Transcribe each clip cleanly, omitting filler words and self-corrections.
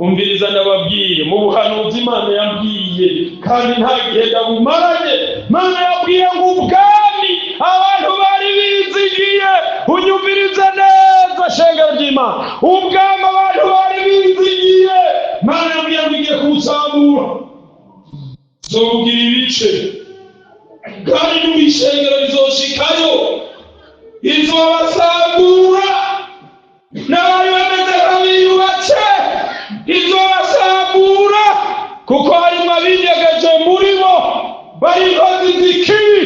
Umviriza ndababwiye mu buhanuzi Imana yambwiye, kandi nta gihe ndabumaranye. Imana yabwiye ngo ubwami abantu bari bizigiye, unyumvirize neza shengero ry'Imana, ubwami abantu bari bizigiye, Imana yabwiye ngo igiye kuwusambura, zobubwira ibice, kandi n'ibishengero bizoshikayo, izobasambura n'abari bameze nk'abiyubatse, izobasambura kuko harimo abinyegeje muri bo bari inkozi z'ikibi,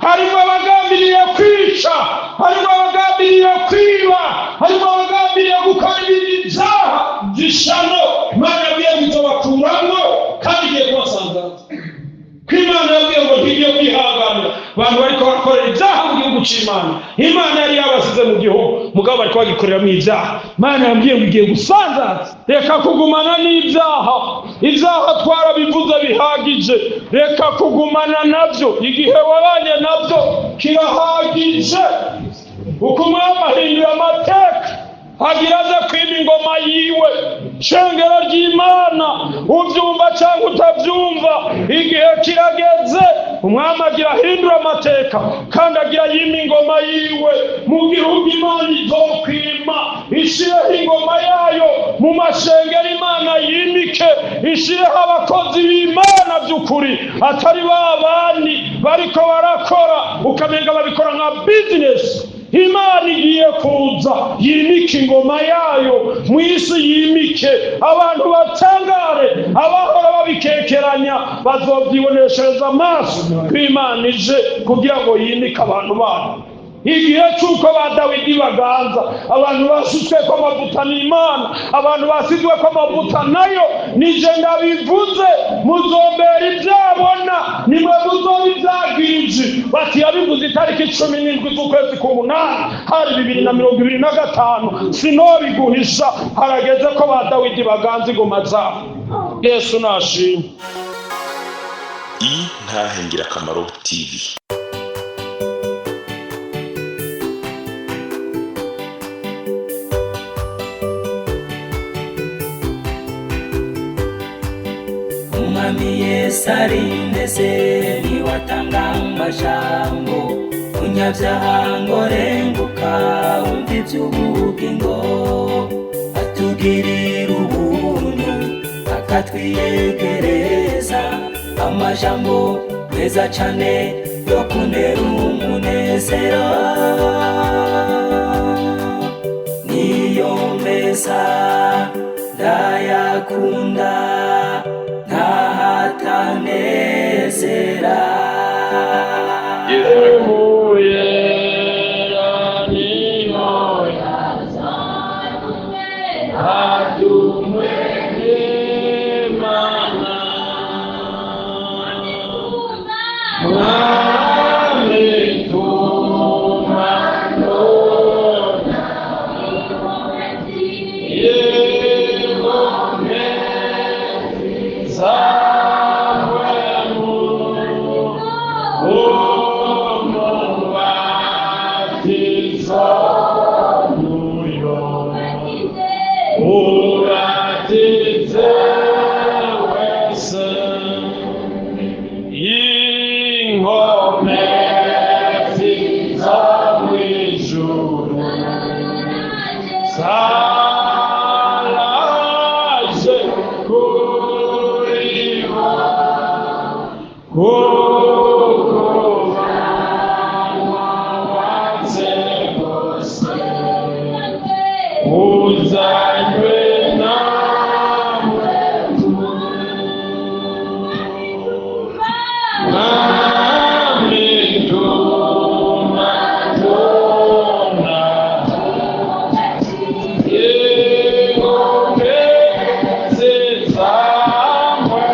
harimo abagambiriye kwica, harimo abagambiriye kwiba, harimo abagambiriye gukora ibindi byaha by'ishano. Imana yabwiye ngo izobakuramwo kandi igiye kubasanzaza, ko Imana yabwiye ngo ntigiye kwihanganira abantu bariko barakorera ibyaha mu gihugu c'Imana. Imana yari yabasize mu gihugu, mugabo bariko bagikoreramo ibyaha. Imana yambwiye ngo igiye gusanzaza. Reka kugumana n'ibyaha. Ibyaha twarabivuze bihagije, reka kugumana nabyo. Igihe wabanye nabyo kirahagije. Uko Umwami ahindura amateka, agira aze kwima ingoma yiwe. Shengero ry'Imana, ubyumva cyangwa utabyumva, igihe kirageze. Umwami agira ahindura amateka kandi agira yima ingoma yiwe mu gihugu. Imana izokwima, ishireho ingoma yayo mu mashengero. Imana yimike, ishireho abakozi b'Imana by'ukuri, atari ba bandi bariko barakora ukamenga babikora nka bizinesi. Imana igiye kuza yimike ingoma yayo mu isi, yimike abantu batangare. Abahora babikekeranya bazobyiboneshereza amaso ko Imana ije kugira ngo yimike abantu bayo. Igihe cy'uko ba Dawidi baganza, abantu basutswe ko amavuta n'Imana, abantu basizwe ko amavuta nayo. Nije ndabivuze, muzombera ibyabona, nimwe muzoba ibyagirije. Bati yabivuze itariki 17 z'ukwezi k'umunani, hari 2025. Sinobiguhisha, harageze ko ba Dawidi baganza ingoma zabo. Yesu nashimwe. Intahe Ngirakamaro TV. Umwami Yesu ari ndetse niwe atanga amajambo: "Munyabyaha ngo renguka wumva iby'ubugingo." Atugirira ubuntu, akatwiyegereza amajambo meza cane yo kuntera umunezero, niyo meza ndayakunda, ntahatanezera. Yera niyo atumwe n'Imana. Mwami tuma none ingome zawe umubatizo n'uyo ubatize wese inkomezi zo mw'ijuru zaraje kuri bo, kuko watse rwose uzanywe namwe. Mwami tuma tuna ingome zizamwe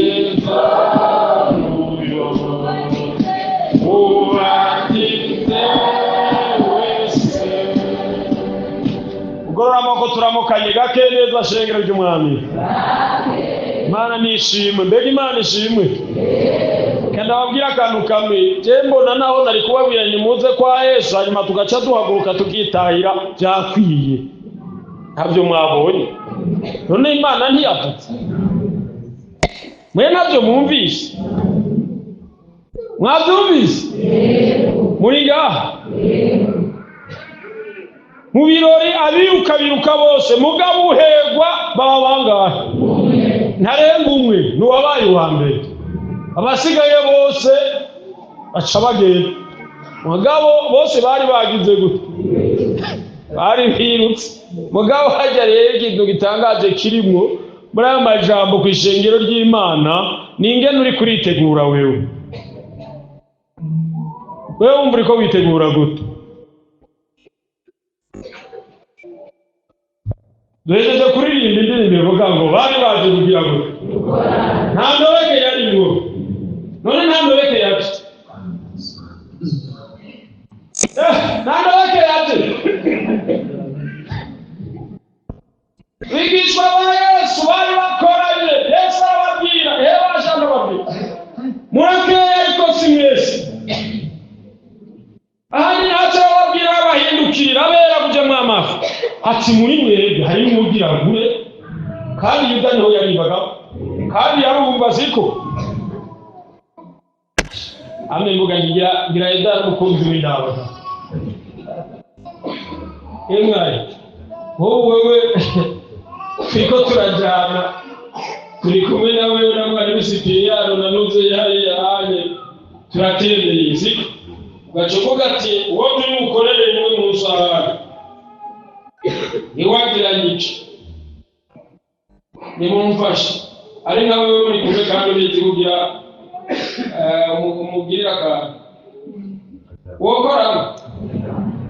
umubatizo n'uyo ubatize wese. Ugorora amaboko, turamukanye gake neza. Shengero ry'Umwami, Imana nishimwe. Mbega Imana ishimwe! Kandi ababwira akantu kamwe, je mbona naho nari kubabwira nimuze kwa Yesu, hanyuma tugaca duhaguruka tukitahira, byakwiye. Ntabyo mwabonye? None Imana ntiyavutse? Mwe ntabyo mwumvise? Mwabyumvise? Muri ngaha mu birori abiruka biruka bose, mugabo uhegwa baba bangahe? Ntarenga umwe, n'uwabaye uwa mbere. Abasigaye bose baca bagenda. Mugabo bose bari bagize gute? Bari birutse. Mugabo hajya rero ikintu gitangaje kirimwo muri aya majambo ku ishengero ry'Imana, ni ingene uri kuritegura wewe. Wewe wumva uriko witegura gute? Duhejeje kuririmba indirimbo ivuga ngo bari baje kugira gute? Nta ndoreke yarimwo. None nta ndoreke yaje. Nta ndoreke yaje. Bigishwa ba Yesu bari bakoranye, Yesu arababwira, baje arababwira, murakeye ariko si mwese. Ahandi ntacyo arababwira, abahindukirira abera kujamwo amafi. Ati muri mwebwe harimo ugira gure, kandi Yuda niho yaribaga, kandi yarumva siko. Amwe mvuga ngira Yuda n'umukunzi w'indaba. Emwaye, wowe wewe turiko turajana, turi kumwe nawe na mwarimu Sipiriyano na Nuze hariya hanye, turatembeye siko. Ugaca uvuga ati uwo turi bukorere niwe musarani, ntiwagira nyica, nimumfashe. Ari nka wewe muri kumwe kandi ubizi kugira umugirira akantu wokoramo,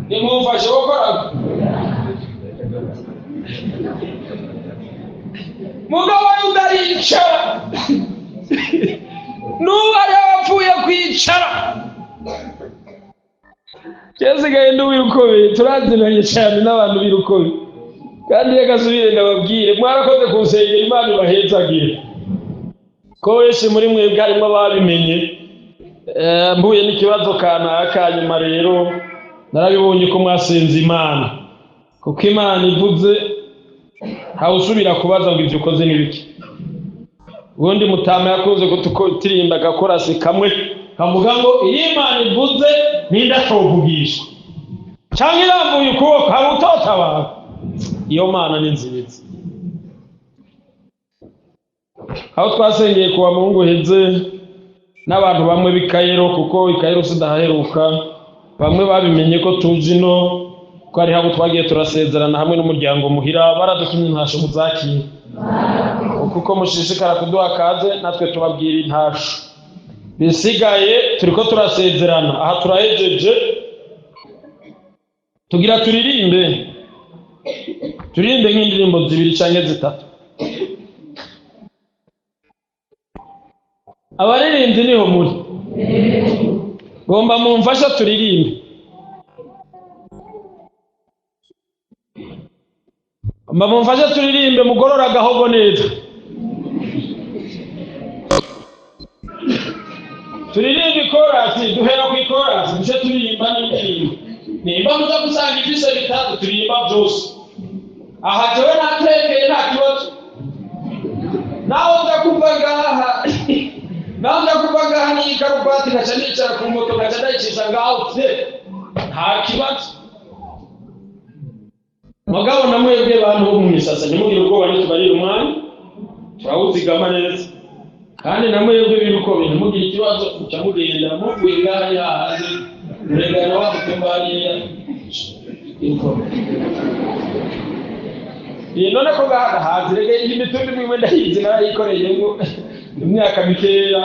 nimumfashe wokoramo. Mugabo Yuda aricara, n'ubu hariho abapfuye kwicara. Cyasigaye n'uw'irukobe, turazinanye cyane n'abantu b'irukobe. Kandi reka subire ndababwire, mwarakoze kunsengera, Imana ibahezagire. Ko benshi muri mwebwe harimo ababimenye. Mbuye n'ikibazo kanaka, nyuma rero narabibonye ko mwasenze Imana. Kuko Imana ivuze ntawusubira kubaza ngo ivyo ukoze n'ibiki. Ubundi mutama yakunze kututirimba agakorasi kamwe kavuga ngo iyo Imana ivuze nindatovugisha, canke irambuye ukuboko hari utotabara. Iyo Mana ni nziza. Aho twasengeye kuwa Mungu heze n'abantu bamwe b'Ikayero, kuko Ikayero sidahaheruka, bamwe babimenye ko tuzi no ko ari habo twagiye turasezerana hamwe n'umuryango muhira, baradutumye intasho muzakire. Kuko mushishikara kuduha kaze, natwe tubabwira intasho. Bisigaye turiko turasezerana, aha turahejeje, tugira turirimbe. Turirimbe nk'indirimbo zibiri canke zitatu. Abaririmbyi niho muri. Ngomba mumfasha turirimbe. Ngomba mumfasha turirimbe, mugorora agahogo neza. Turirimbe ikorasi, duhera ku ikorasi, duce turirimba n'indirimbo. Nimba muza gusanga ifise bitatu, turirimba byose. Aha jewe natekeye nta kibazo. Naho nza kuva ngaha, naho nza kuva ngaha n'ikaruvati nkaca nicara ku moto nkaca ndayicisha ngaho fye, nta kibazo. Mugabo na mwebwe bantu bo mu misasa ntimugire ubwoba, nitubarira umwanya turawuzigama neza. Kandi na mwebwe biruko ntimugire ikibazo, muca mugenda muvuye ngaha yahanze murengana wa mutumba hariya iruko. None ko ngaha hanze rege iyi mitumba imwe ndayizi narayikoreyemo imyaka mikeya,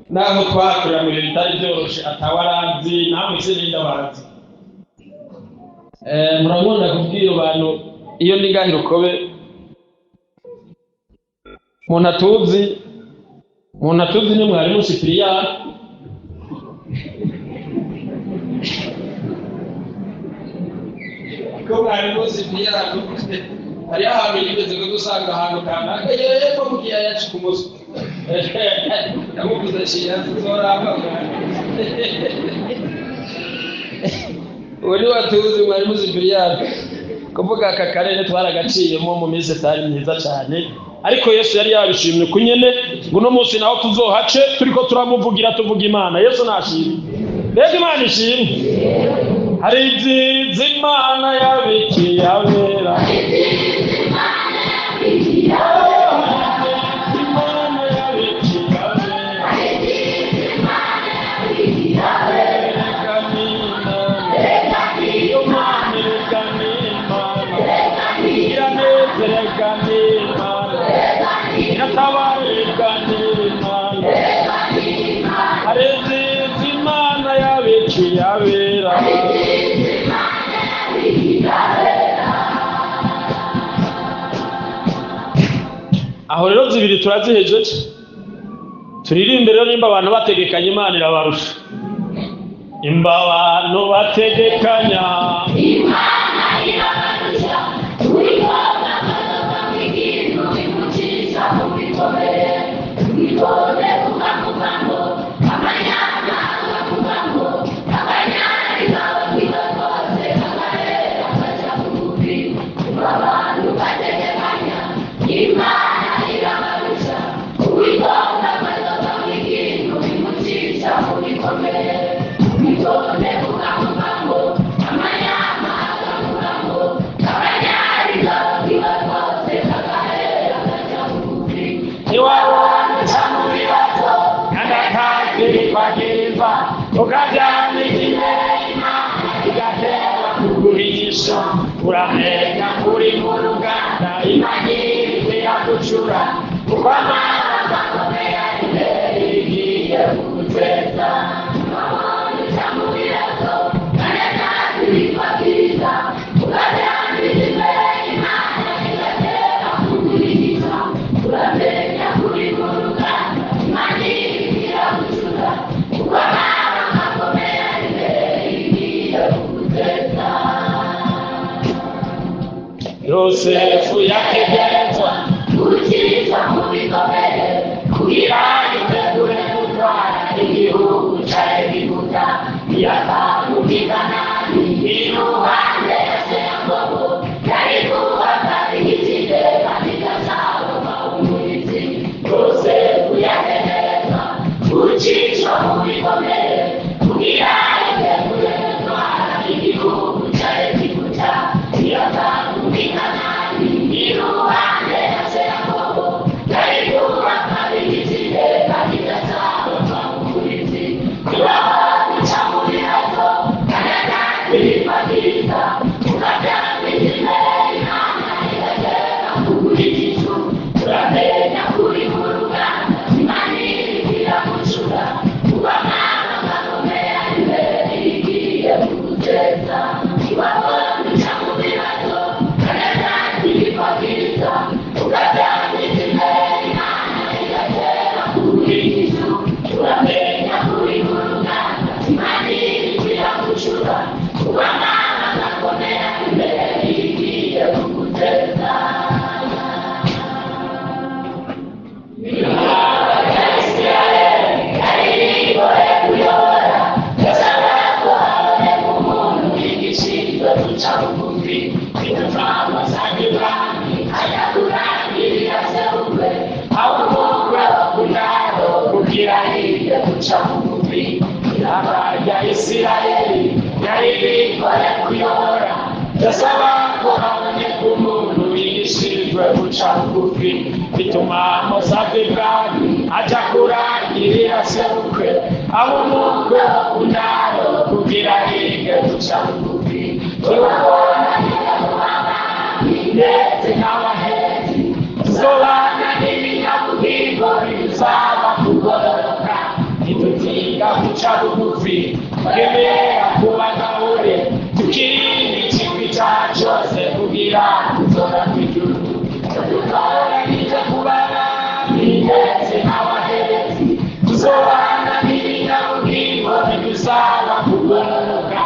naho twakorera mu bihe bitari byoroshe, atawaranzi namwe se n'indabazi. Murabona kubwira abantu iyo ndi ngaha Irukobe, umuntu atuzi ni mwarimu Sipiriyano. Ko mwarimu Sipiriyano hariho ahantu yigeze kudusanga ahantu kanaka yepfo mu kiyaya c'Ikumuzo. Ndamuvuze shiyanze uzoramba. Ubu ni watuzi mwarimu Zipiriyani. Kuvuga aka karere twaragaciyemo mu minsi itari myiza cyane, ariko Yesu yari yabishimye ku nyene ngo uno munsi naho tuzohace turiko turamuvugira, tuvuga Imana. Yesu nashimye. Mbega Imana ishimwe. Hari ibyiza Imana yabikiye abera. Imana yabikiye abera. Erega ni Imana. Iyo Mana erega ni Imana. Iranezerega ni Imana. Iratabarega ni Imana. Hari ibyiza Imana yabikiye abera. Aho rero zibiri turazihejeje. Turirimbe rero nimba abantu bategekanya Imana irabarusha. Imba abantu bategekanya Imana irabarusha, uwitwa akadodo k'ikintu bimucisha mu bikomere, witonde ukavuga ngo amanyanga akavuga ngo akanyari kawe kwiwe kose kakarera kaca bugufi. Imba abantu bategekanya Imana irabarusha, uwitwa akadodo k'ikintu bimucisha mu bikomere, witonde ukavuga ngo amanyama akavuga ngo akanyari kawe kwiwe kose kakarera kaca bugufi. Iwabona uca mu bibazo kandi atakwibagiriza, ukavyandika imbere y'Imana igatera kuguhisha. Uramenya kuri mu ruganda Imana iriko iragucura, kuko amabanga akomeye ari imbere igiye kuguteza. Yosefu yategerezwa Gukiza mu bikomere kugira yitegure gutwara igihugu ca Egiputa. Yakamukiza nabi iruhande ya se Yakobo yari kubaka igitsinde kandi gasabo umurinzi. Yosefu yategerezwa gucishwa mu bikomere kugira yitegure gutwara igihugu ca Egiputa. Yakamukiza nabi iruhande ya se Yakobo yari kubaka igitsinde kandi gasabo umurinzi. Isirayeli yari bikore kuyobora, yasaba ko haboneka umuntu yigishirijwe guca bugufi, bituma Mose ava ibwami aja kurangirira sebukwe, aba umukwe wo ku ndaro kugira yige guca bugufi. Turabona ndetse n'abahezi tuzobana n'ibinyabugingo bizaba kugororoka. Ntitutiga guca bugufi, twemera kuba gahore, tukirinda ikibi cyaha cyose kugira tuzora kw'ijuru. Dutoranije kuba abami ndetse n'abahezi, tuzobana n'ibinyabugingo ntibizaba kugororoka.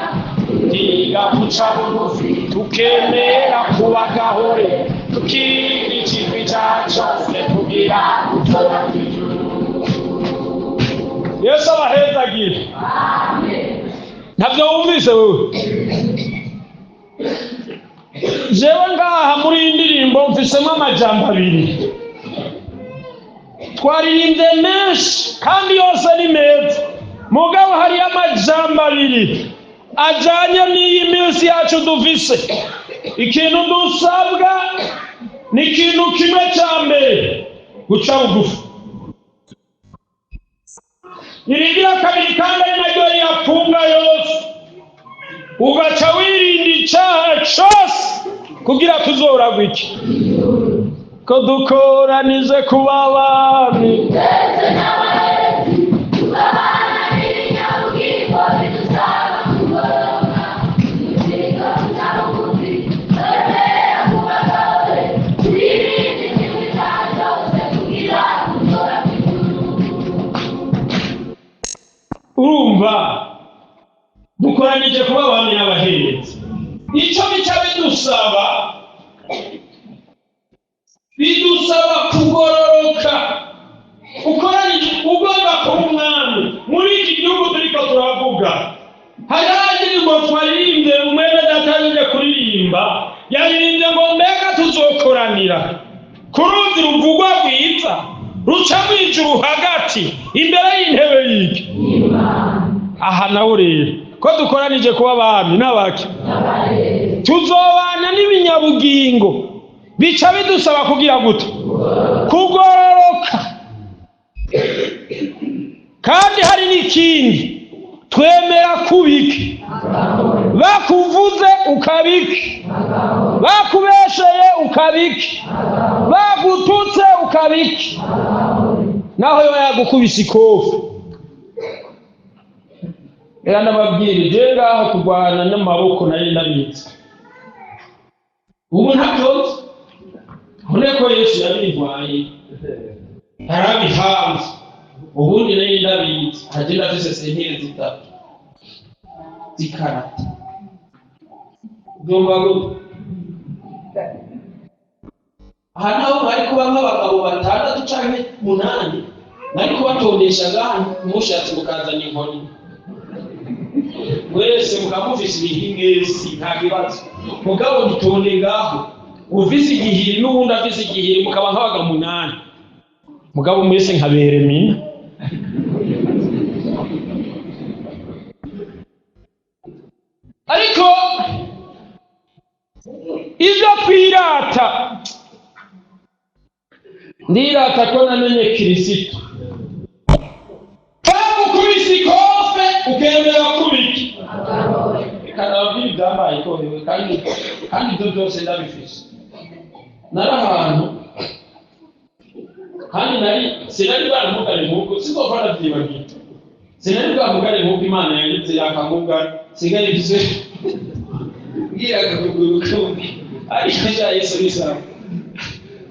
Tutiga guca bugufi, tukemera kuba gahore, tukirinda ikibi cyaha cyose kugira tuzora kw'ijuru. Yesu abahezagire. Ntabyo wumvise wewe? Jewe ngaha muri iyi ndirimbo mfisemo amajambo abiri. Twaririmbye menshi kandi yose ni meza, mugabo hariyo amajambo abiri ajanye n'iyi minsi yacu dufise. Ikintu dusabwa ni ikintu kimwe cya mbere, guca bugufi. Irigira kabiri kandi ari naryo riyapfunga yose, ugaca wirinda icaha cose kugira tuzoragwa iki ko dukoranije kuba abami. Ndetse n'abarezi tukabana n'ibinyabugingo bidusaba kugororoka, ubugingo buca bugufi, twemera kuba gahore, twirinde ikibi icyaha cyose kugira kuzora kw'ijuru. Urumva dukoranije kuba abami n'abaherezi, icyo bica bidusaba kugororoka. Ukoranije ugomba kuba umwami muri iki gihugu turiko turavuga. Hariho indirimbo twaririmbye, umwene data yaje kuririmba, yaririmbye ngo mbega tuzokoranira ku ruzi ruvugwa rwiza ruca mw'ijuru hagati imbere y'intebe y'iki. Aha naho rero ko dukoranije kuba abami n'abaki, tuzobana n'ibinyabugingo, bica bidusaba kugira gute? Kugororoka. Kandi hari n'ikindi, twemera kubiki bakuvuze ukabiki, bakubesheye ukabiki, bagututse ukabiki, naho yoba yagukubise ikofi. Reka ndababwire, je ngaho kurwana n'amaboko nari ndabizi, ubu ntabyo nzi. None ko Yesu yabintwaye yarabihanze, ubundi nari ndabizi. Agenda afise sentire zitatu z'ikarata, ugomba gute? Aha naho mwari kuba nk'abagabo batandatu canke munani, mwari kubatondesha ngaha, mushatse mukazana inkoni mwese mukamufise ibihiri mwese, nta kibazo. Mugabo dutonde ngaho, ufise igihiri n'uwundi afise igihiri, mukaba nk'abagabo munani, mugabo mwese nkabere mina. Ariko ibyo twirata, ndirata ko namenye Kirisito. Bagukubise ikofe ukemera kubiki. Reka ndababwire ibyambaye ikohewe, kandi ibyo byose ndabifise. Nari ahantu kandi nari sinari bwaramugare nk'uko sinzopfa ndavyibagira, sinari bwamugare nk'uko Imana yanditse yakamugara, sigaye mfise mbwira akakuguru kumwe, ariko sha Yesu ni sawa.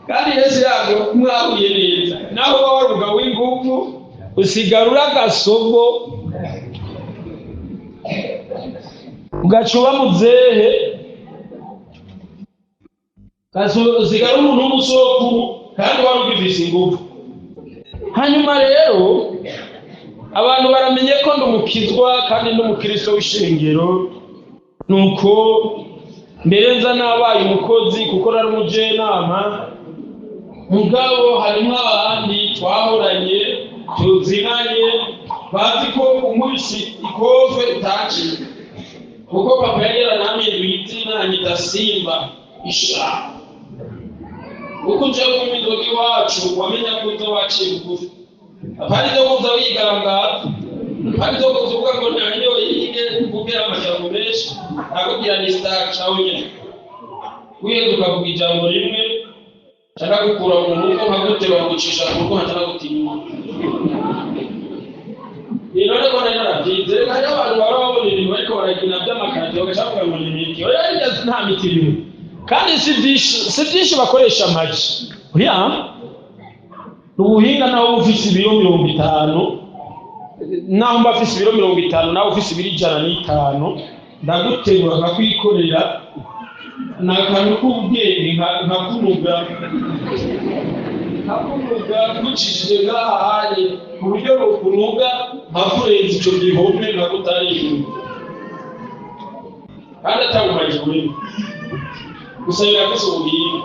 Kandi Yesu yago mwahuye neza, naho uba wari umugabo w'inguvu usigara uri agasogo, ugaca uba muzehe, usigara umuntu w'umusokuru kandi wari ugifise inguvu. Hanyuma rero abantu baramenye ko ndi umukizwa kandi ndi umukristo w'ishengero, nuko mbere nza nabaye umukozi kuko nari umujenama, mugabo harimo abandi twahoranye tuzinanye bazi ko unkubise ikofe utaciye, kuko papa yari yaranamye izina anyita Simba isha. Kuko uje kunywa inzoga iwacu wamenya ko uza waciye bugufi, apana ibyo kuza wigangaza, apana ibyo kuza uvuga ngo ntanyoye yige kubwira amajambo menshi, nakubwira ni star cawe nyene wiheze ukavuga ijambo rimwe nshaka gukura mu rugo nkaguteba ngucisha ku rugo nkaca nagutinyura. None ko nari naravyize, reka hariho abantu bahora babona ibintu bariko barakina vy'amakarate bagaca bavuga ngo ni imiti. Oya, harya nta miti irimo, kandi si vyinshi bakoresha amaji. Oya, ni ubuhinga. Naho uba ufise ibiro 50, naho mba mfise ibiro 50, nawe ufise ibiro 105, ndaguterura nkakwikorera. Ni akantu k'ubwenge, nkakunuga nkucishije ngaha hanye ku buryo rukunuga. Nkakurenza ico gihome nkagutari kandi atawumaje ururimi gusa birafise ubuhinga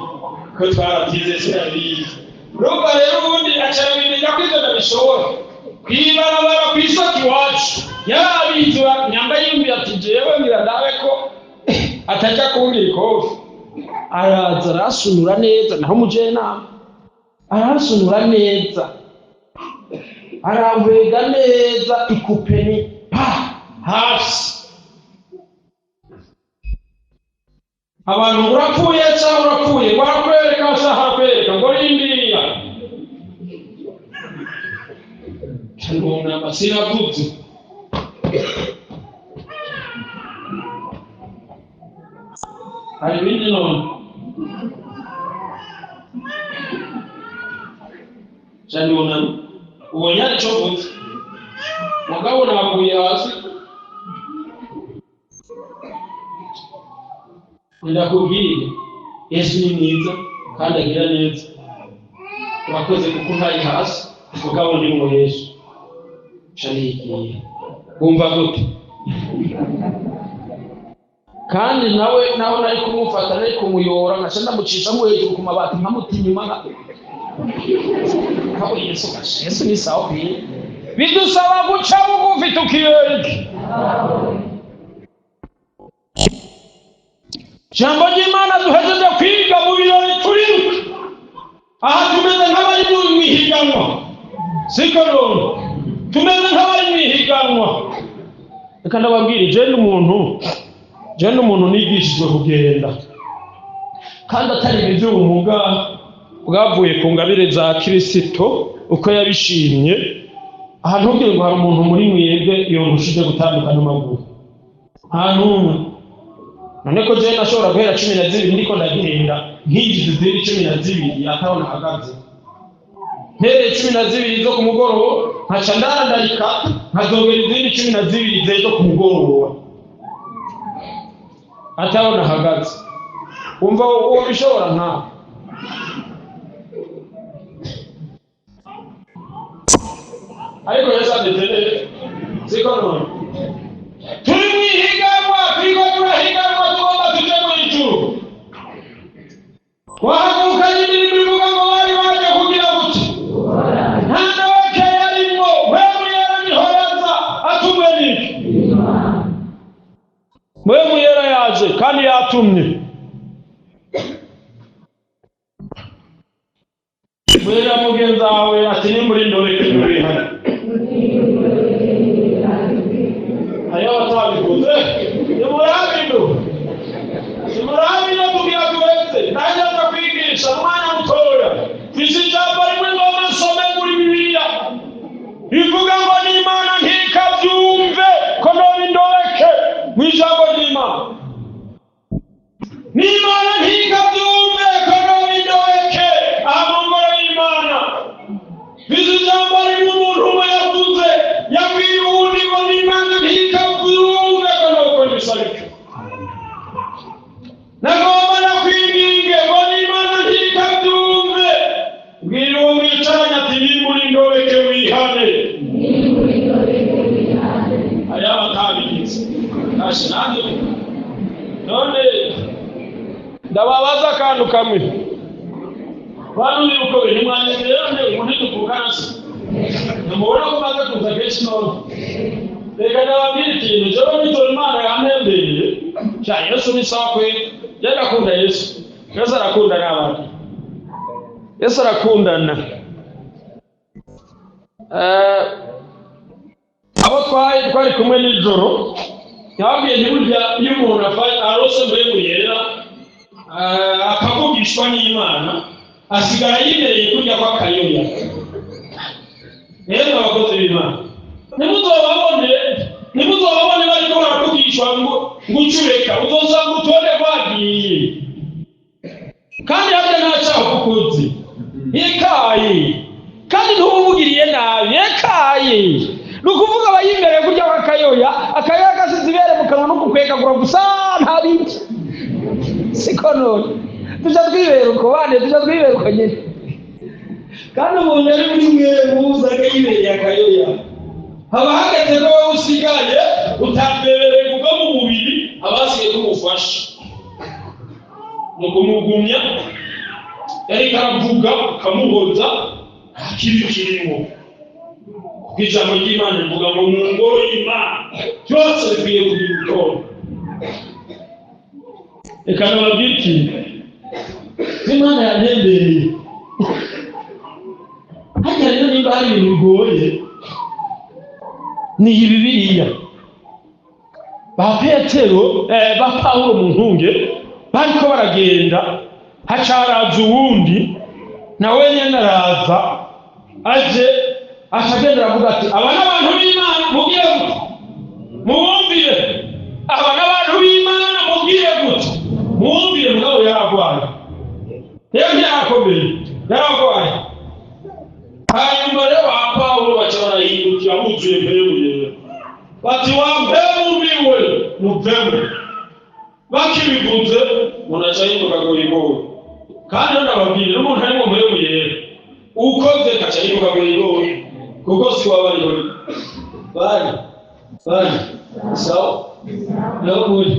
ko twarabyize sinabizi. Urumva rero ubundi aca arabimenya ko ivyo ndabishobora kw'ibarabara kw'isoko iwacu yarabizi nyamba yumviye ati jewe ngira ndabe ko ataja kumbwira ikofi. Araza arasunura neza, naho umujenama arasunura neza, arankwega neza ikupeni pa hasi. Abantu urapfuye cyangwa urapfuye, barakwereka cyangwa harakwereka ngo rindira. Ndunama sinavuze. Hari ibindi none ndunama ubonye hari icyo mvuze, mugabo naguye hasi. Ndakubwiye Yesu ni mwiza kandi agira neza, urakoze kuko ntari hasi, mugabo ndi mu Yesu. Nigiye wumva gute? Kandi nawe naho nari kumufata, nari kumuyora nkaca ndamucishamo hejuru ku mabati nkamuta inyuma nka Yesu. Yesu ni sawa pe. Bidusaba guca bugufi tukiyereka Jambo ry'Imana duhejeje kwiga mu birori turimo aha. Tumeze nk'abari mu ihiganwa, siko none tumeze nk'abari mu ihiganwa. Reka ndababwira, je ndi umuntu nigishijwe kugenda, kandi atari iby'ubumuga bwavuye ku ngabire za Kirisito uko yabishimye. Aha ntubwire ngo hari umuntu muri mwebwe yongushije gutandukana amaguru, nta n'umwe. None ko jewe nashobora guhera 12 ndiko ndagenda nkinjiza izindi 12 ataho nahagaze, mpereye 12 zo ku mugoroba nkaca ndandarika nkazongera izindi 12 z'ejo ku mugoroba ataho nahagaze. Wumva uwo bishobora nkawe? Ariko Yesu aduterere, siko none turi mu ihiganwa, turiko turahiganwa, tugomba tuje mu ijuru. Twahagurukanye imirimo ivuga ngo bari baje kugira gute? Nta ndabake yarimwo. Mpwemu Yera niho yaza atumwe n'iki? Mpwemu Yera yaje kandi yatumye. Mwera mugenzi wawe ati nimbura indoreke ntibihane. Hariho abatabikoze. Nimurabino nimurabino tugira turetse nanjye nza kwigisha umwanya mutoya. Mfise ijambo rimwe ngomba nsome muri Bibiliya rivuga ngo n'Imana ntikabyumve ko noba indoreke mu ijambo ry'Imana. N'Imana ntikabyumve ko noba indoreke aha mu ngoro y'Imana. Mfise ijambo rimwe umuntu umwe yavuze, yabwiye uwundi ngo n'Imana ntikabyumve ko nokora ibisa bityo. Nagomba nakwinginge ngo n'Imana ntikabyumve. Bwira uwo mwicaranye ati nimbura indoreke wihane. Hariho abatabigize. Kashe nanjye none ndababaza akantu kamwe. Bantu yuko ntimwanyemeye none ubu ntituvukana se? Ntimubona ko maze kuza kenshi none? Reka ndababwire ikintu, jewe nijoro Imana yampembereye. Sha Yesu ni sawa kweli. Je ndakunda Yesu. Yesu arakunda n'abandi. Yesu arakundana. Abo twari kumwe nijoro yababwiye nti burya iyo umuntu arose mbwemu yera, akavugishwa n'Imana, asigara yimereye kurya kw'akayoya. Rero abakozi b'Imana ntimuzobabone bariko baravugishwa ngo ucureka, uzosanga utonde rwagiye kandi harya nta cyaha ukuzi ekaye, kandi ntubugiriye nabi ekaye. Ni ukuvuga aba yimereye kurya kw'akayoya, akayoya gasize ibere mu kanwa no kukwegagura gusa, nta bindi. Siko none tuja twibera uko bane, tuja twibera uko nyene. Kandi umuntu ari muri mwe muzaga yibereye akayoya. Haba hageze ko wowe usigaye utambereye kuva mu mubiri, abasigaye kumufasha mu kumugumya. Yariko aravuga ukamuhoza, nta kibi kirimo, kuko ijambo ry'Imana rivuga ngo mu ngoro y'Imana byose bikwiye kugira urutonde. Reka nababwire ikintu Imana yantembereye harya. Rero nimba hari ibintu bigoye, ni iyi Bibiliya. Ba Petero, ba Pawulo mu ntunge, bariko baragenda, haca haraza uwundi nawe nyene. Araza, aje aca agenda aravuga ati: "Aba n'abantu b'Imana, mubwire gute? Mubumvire. Aba n'abantu b'Imana, mubwire gute? Mubumvire." Mugabo yaragwaye rero, ntiyarakomeye, yaragwaye. Hanyuma rero ba Pawulo baca barahindukira buzuye mpemu yera, bati: "Wa mpemu mbi we, muvemo." Bakibivuze, umuntu aca yimuka ngo yigore. Kandi rero ndababwira, n'umuntu ari mu mpemu yera ukoze kaca yimuka ngo yigore, kuko si waba ariho bari bari sawa. Niho muri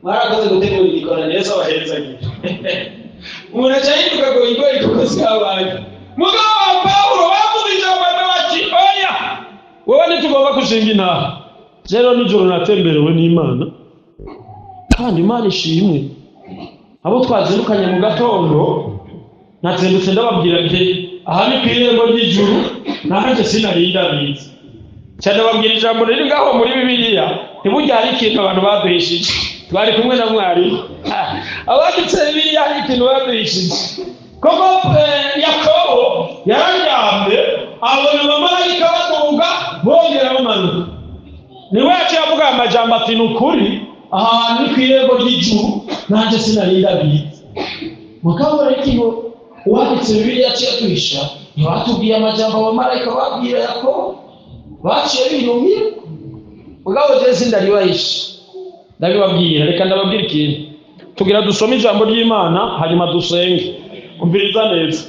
mwarakoze gutegura igikorano, Yesu abahezagira. Umuntu aca yimuka ngo yigore kuko si wabaye. Mugabo wa Pawulo bavuze ijambo bati: "Oya, wowe ntitugomba gushinga intaha." Rero nijoro natemberewe n'Imana, kandi Imana ishimwe. Abo twazindukanye mu gatondo, nazindutse ndababwira nti: "Aha ni ku irembo ry'ijuru." Nanjye sinari ndabizi cyane. Babwira ijambo riri ngaho muri Bibiliya. Ntibujya hari ikintu abantu baduhishije. Twari kumwe na mwarimu. Abanditse Bibiliya hari ikintu baduhishije koko. Yakobo yararyamye, abona abamarayika baduga bongera bamanuka. Niwe yaciye avuga aya majambo ati: "Ni ukuri, aha hantu ni ku irembo ry'ijuru." Nanjye sinari ndabizi. Mugabo rero ikintu uwanditse Bibiliya yaciye aduhisha, ntibatubwiye amajambo abamarayika babwira Yakobo baciye binumira. Mugabo jewe sindaribahisha, ndabibabwira. Reka ndababwira ikintu. Tugira dusome ijambo ry'Imana, hanyuma dusenge. Umviriza neza,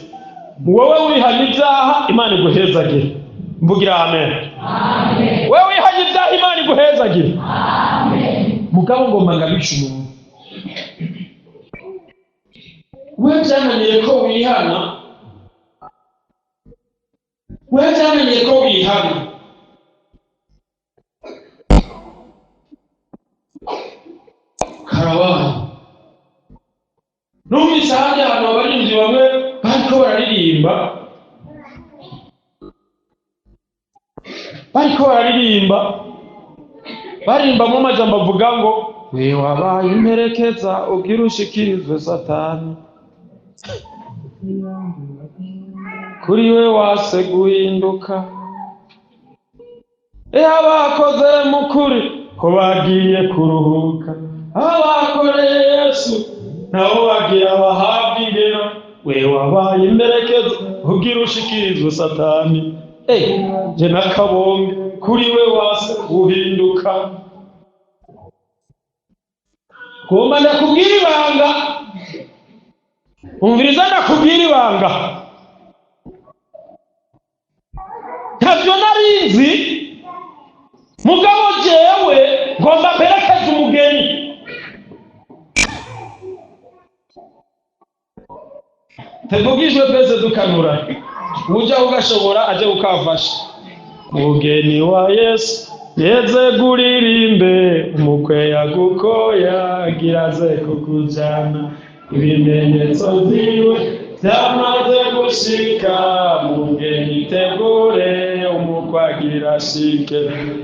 wowe wihanye ibyaha, Imana iguhezagire. Mvugira amen. Wowe wihanye ibyaha, Imana iguhezagire. Mugabo ngomba ngabisha umuntu. We byananiye ko wihana, we byananiye ko wihana, karabaye. Numvise ahandi hantu abaririmbyi bamwe bariko bararirimba, bariko bararirimba, baririmbamo amajambo avuga ngo: "We wabaye imperekeza ubwira ushikirizwe Satani, kuri we wase guhinduka. Iyo abakoze mu kuri ko bagiye kuruhuka, abakoreye Yesu nabo bagira bahabwa ingero. We wabaye imperekeza ubwira ushikirizwe Satani, je nakabonge kuri we wase guhinduka." Ngomba ndakubwira ibanga. Umviriza, ndakubwira ibanga. Ntavyo narinzi, mugabo jewe ngomba mperekeze umugeni. Tevugijwe twese dukanura, uja ugashobora aje ukafasha. Mugeni wa Yesu yeze guririmbe, umukwe yagukoya agira aze kukujana. Ibimenyetso vyiwe vyamaze gushika, mugeni tegure, umukwe agira ashike.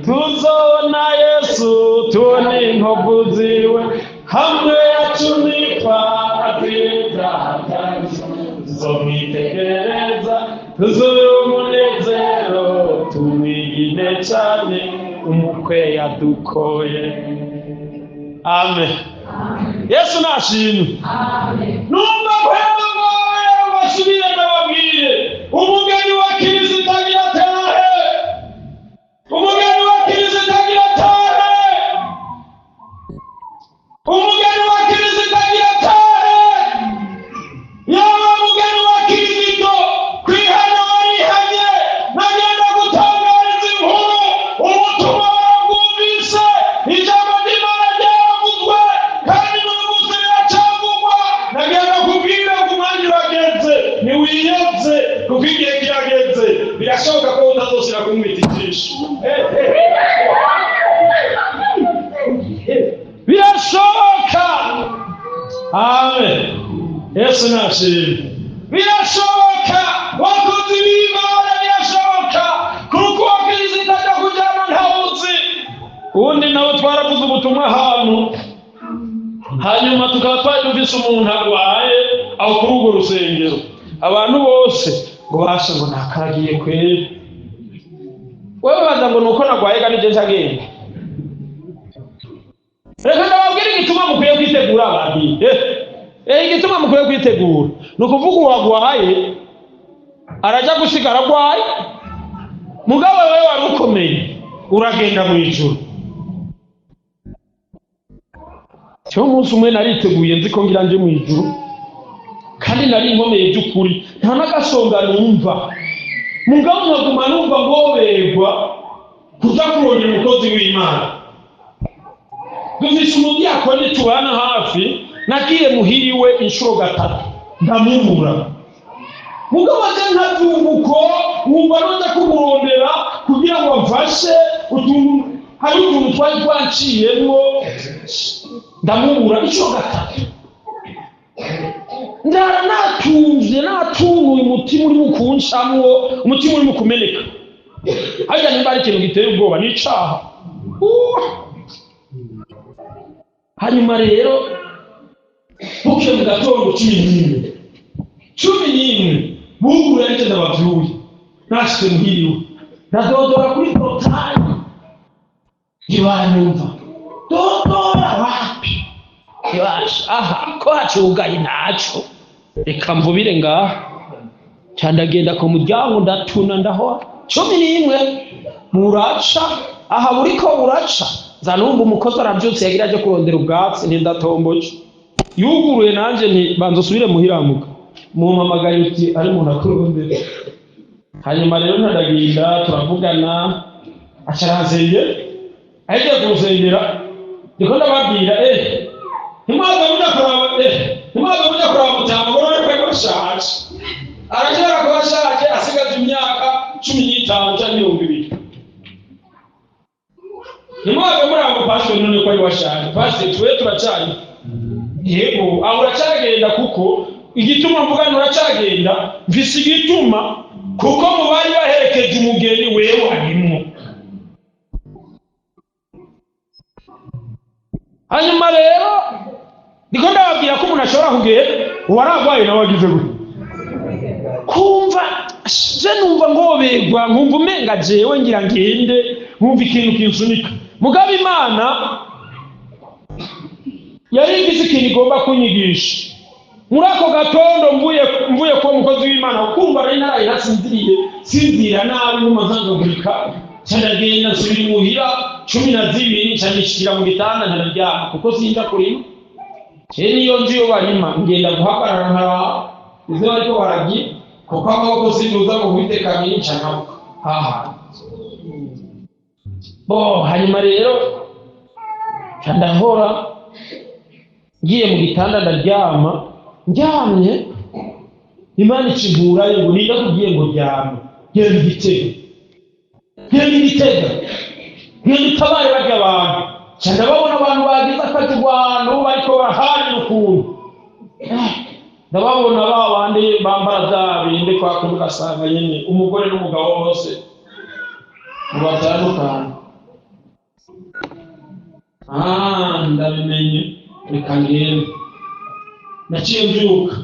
Tuzobona Yesu, tubone inkovu ziwe, hamwe yacumitwa azira. Tuzomwitegereza tuzure umunezero, tumwigine cane umukwe yadukoye. Amen. Yesu nashimwe. Numva kwema ngoye basubire, ndababwire: umugeni wa Kirisito agira atahe, umugeni wa Kirisito agira atahe, umugeni wa Kirisito agira atahe. Yaba mugeni wa Kirisito, kwihana warihanye, nagenda gutangariza inkuru. Birashoboka. Amen. Yesu nashimwe. Birashoboka, wakoze ibimana, birashoboka kuko uwakristo ajya kujyana ntawuzi. Ubundi nawe twaravuze ubutumwa ahantu, hanyuma tukaba twari dufise umuntu arwaye aho kuri urwo rusengero. Abantu bose ngo bashe ngo nakaragiye kweri. Wewe baza ngo nuko nagwaye kandi je ncagenda. Reka ndababwire igituma mukwiye kwitegura abantu. Igituma mukwiye kwitegura ni ukuvuga uwagwaye araja gusigara agwaye, mugabo wewe wari ukomeye uragenda mu ijuru. Cyo umunsi umwe nariteguye nzi ko ngira nje mu ijuru, kandi nari nkomeye by'ukuri, nta n'agasonga numva, mugabo nkaguma numva ngoberwa kuza kurondera umukozi w'Imana. Dufise umudiyakoni tubana hafi, nagiye muhiriwe inshuro 3 ndamubura, mugabo aje nkavyumva uko wumva noza kumurondera kugira ngo amfashe utuntu, hari utuntu twari twanciyemwo, ndamubura inshuro 3. Ndara natumvye, natunuye, umutima uri mu kuncamwo, umutima uri mu kumeneka. Harya nimba ari ikintu giteye ubwoba ni icaha. Hanyuma rero buke mu gatondo 11, 11 buguruye ariko ndabavyuye, nashitse muhiriwe, ndadodora kuri portayi ntibanyumva. Dodora wapi? Ntibasha. Aha ko hacugaye ntaco, reka mvubire ngaha. Ca ndagenda ku muryango ndatuna, ndahora 11 buraca, aha buriko buraca, nza numva umukozi aravyutse yagira aje kurondera ubwatsi, nti ndatomboje. Yuguruye nanje nti banza usubire muhiramuka, mumpamagaye uti ari umuntu akurondera. Hanyuma rero ntadagenda turavugana, aca aransengera. Agiye kunsengera ndiko ndababwira, ntimwaze muja kuraba, ntimwaze muja kuraba mutama ngo none ko ashaje. Arashobora kuba ashaje asigaje imyaka 15 canke 20. Ntimwaze muraba ngo pastor none ko ari washaje. Pastor twe turacari. Yego, aho uracagenda, kuko igituma mvuga nti uracagenda, mfise igituma, kuko mu bari baherekeje umugeni wewe arimwo. Hanyuma rero ndiko ndababwira ko umuntu ashobora kugenda uwaragwaye nawe agize gute. Kumva je numva ngoberwa, nkumva umenga jewe ngira ngende, nkumva ikintu kinsunika. Mugabo Imana yari igize ikintu igomba kunyigisha. Muri ako gatondo mvuye kuba umukozi w'Imana, kumva nari naraye nasinziriye, sinzira nabi, nguma nkangagurika. Nca ndagenda nsubira imuhira 12, nca nishikira mu gitanda ndaryama, kuko sinja kurima. Je niyo nzi iyo barima, ngenda guhagarara nkaraba ivyo bariko baragira, kuko amaboko sinduza ngo nkubite kabiri nca nkabuka haha. Bo hanyuma rero nca ndahora ngiye mu gitanda ndaryama, ndyamye Imana icigurayo ngo ninda kubwiye ngo ryama, genda igitego, genda igitego, genda utabare barya abantu. Nca ndababona abantu bagize akajugwano bariko baraharira ukuntu. Ndababona ba bandi bambara za bindi kwa kundi, ugasanga nyene umugore n'umugabo bose batandukanye. Ndabimenye, reka ngende. Naciye mbyuka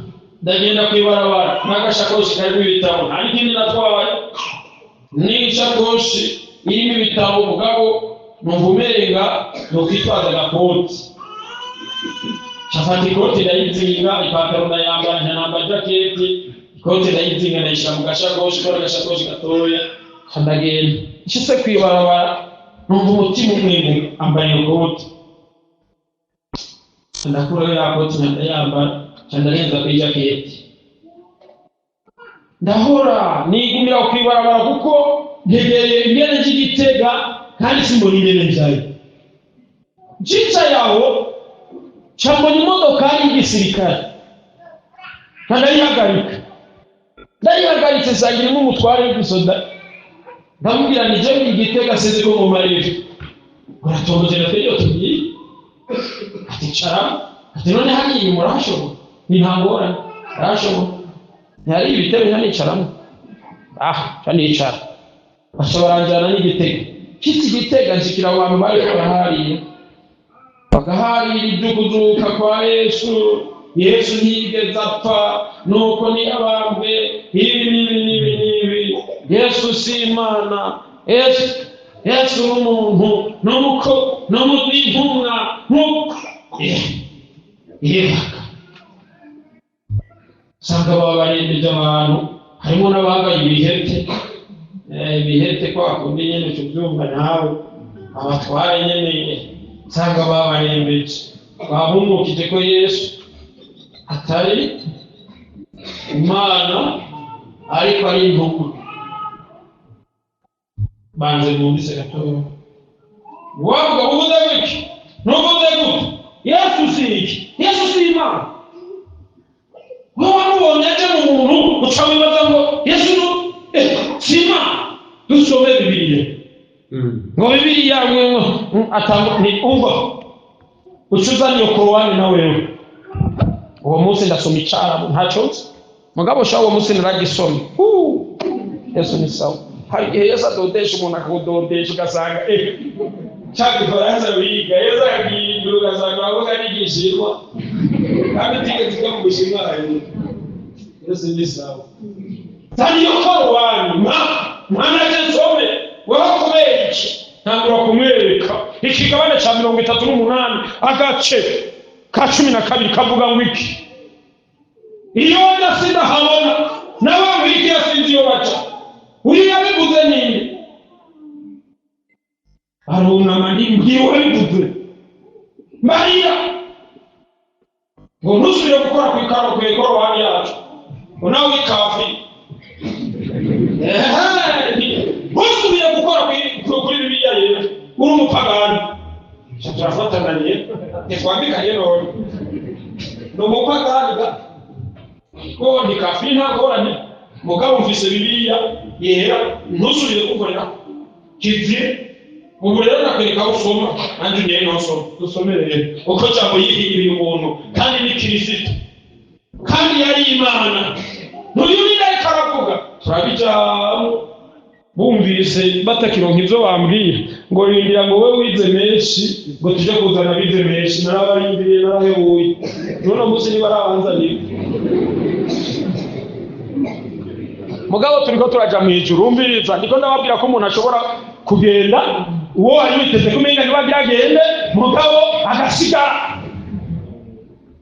ndagenda kw'ibarabara n'agashakoshi karimo ibitabo, nta n'ikindi natwaye, n'ishakoshi irimo ibitabo, mugabo numva umenga nokwitwaza agakoti. Nshafata ikoti ndayizinga, ipantaro ndayambara, ntanambara ijaketi, ikoti ndayizinga ndayishira mu gashakoshi, kora agashakoshi gatoya, nca ndagenda. Nshitse kw'ibarabara numva umutima umwe ambaye iyo koti, ndakurayo ya koti ndayambara, nca ndarenza kuri ijaketi, ndahora nigumira kw'ibarabara kuko ntegereye ingene ry'igitega kandi simbona ingene njayo. Ncicaye aho nca mbona imodokari y'igisirikare, nca ndayihagarika. Ndayihagaritse nsanga irimo umutware w'igisoda, ndamubwira nti jewe igitega sinzi ko mu marira. Uratongoje na twebwe tugiye. Ati cara, ati none hariya inyuma urahashobora? Ni nta ngorane, urahashobora, ntihari ibitebe, ntanicaramo. Ah, ca nicara, baca baranjana n'Igitega. Nshitse Igitega, nshikira abo bantu bariko barahariye, bagaharira ibyo kuzuka kwa Yesu. Yesu ntiyigeze apfa, nuko ntiyabambwe, ibi n'ibi n'ibi n'ibi, Yesu si Imana, Yesu ni umuntu, n'umuko n'intumwa, nk'uko yebaka. Usanga baba barembeje abantu, harimo n'abambaye ibihete. Ibihete kwa kundi nyene tuvyumva nawe, abatware nyene. Usanga babarembeje, babumukije ko Yesu atari Imana ariko ari intumwa. Banze mwumvise gatoya, wavuga uvuze gutya, ntuvuze gute? Yesu si iki? Yesu si Imana. Wowe wamubonye aje mu muntu, uca wibaza ngo Yesu si Imana. Dusome Bibiliya, ngo Bibiliya ngo atanga ni umva, uca uzana iyo Korowani na wewe. Uwo munsi ndasoma Icarabu, ntacyo nzi, mugabo sha, uwo munsi naragisomye. Yesu ni sawa. Hari igihe Yesu adodesha umuntu, akakudodesha, ugasanga cya Gifaransa wiga Yesu akagihindura, ugasanga uravuga n'Igishinwa kandi utigeze ujya mu Bushinwa. Yesu ni sawa. Zana iyo Korowani mwana je nsome. Wewe kubera iki? Ntangura kumwereka ikigabane ca 38, agace ka 12, kavuga ngo iki? Iyo wenda sindahabona, n'abangwikiya sinzi iyo baca. Uyu yabivuze ninde? Arunama, mbwira uwabivuze. Mariya ngo ntusubire gukora ku ikaro, ku ikorowani yacu, ngo nawe ikafi ntusubire gukora kuri Bibiliya yera, uri umupagani. Turafatananye, ntitwambikanye none, ni umupagani ga ko ni kafiri, nta ngorane. Mugabo mvise Bibiliya yera, ntusubire gukorera kizire. Ubu rero nakwereka aho usoma, nanjye unyewe ntusoma. Dusome rero uko jambo yihinduriye umuntu, kandi ni Kirisito, kandi yari Imana. N'uyu ni ariko aravuga, turabijamo. Bumvise batakironka ivyo bambwira, ngo rindira, ngo wowe wize menshi, ngo tuje kuzana bize menshi. Narabarindiriye, narahebuye, n'uno munsi niba arabanzanira. Mugabo turiko turaja mu ijuru. Umviriza, ndiko ndababwira ko umuntu ashobora kugenda, uwo wari witeze ko umenga niba byagende, mugabo agasigara.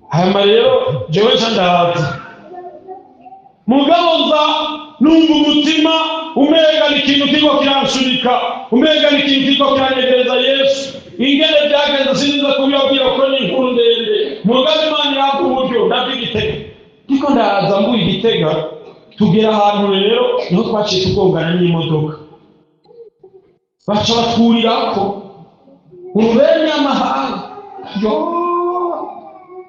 Hanyuma rero jewe nca ndaza, mugabo nza numva umutima umenga ni ikintu kiriko kiransunika, umenga ni ikintu kiriko kiranyegereza Yesu. Ingene byagenze sinza kubibabwira kuko ni inkuru ndende, mugabo Imana irampa uburyo, ndava Igitega, ndiko ndaza mbuye Igitega, tugera ahantu rero niho twaciye tugongana n'imodoka, baca batwurirako urubene amahanga. Yo,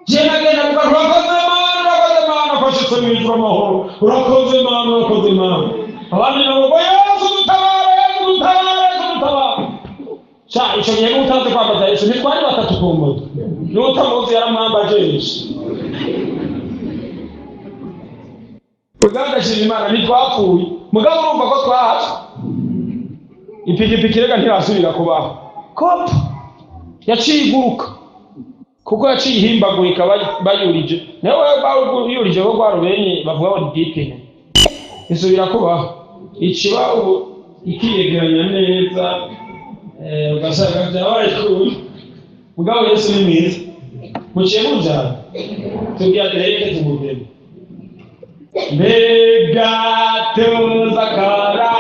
je nagenda mvuga: "Urakoze Mana, urakoze Mana, kwashitse mu ijuru amahoro, urakoze Mana, urakoze Mana." Abandi nabo ngo: "Yesu dutabare, Yesu dutabare, Yesu dutabare." Sha, ico gihe n'utazi kwambaza Yesu, ntitwari batatu ku moto, n'utamuzi yaramwambaje Yesu. Mugabo ndashima Imana, ntitwapfuye. Mugabo urumva ko twahatswe ipikipiki, reka ntirasubira kubaho. Kopa yaciye iguruka, kuko yaciye ihimbagurika bayurije, nawe bayurije bo rwa rubenye bavuga ngo ni isubira kubaho, ikiba ubu ikiyegeranya neza, ugasanga byabaye kubi. Mugabo Yesu ni mwiza. Muciye mujana tubwira duherekeze umugeni. Mbega tuzakaranira,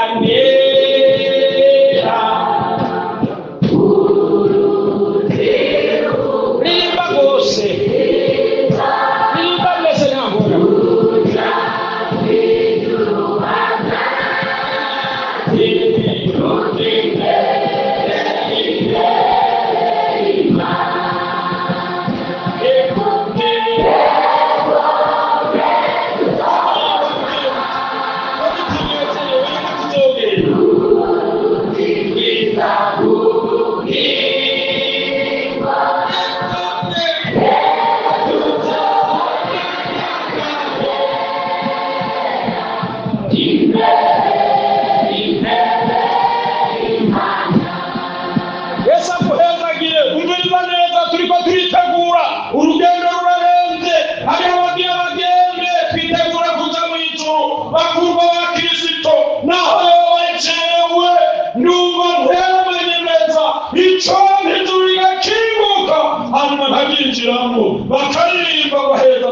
ririmba rwose, ririmba mwese, nta ngorane.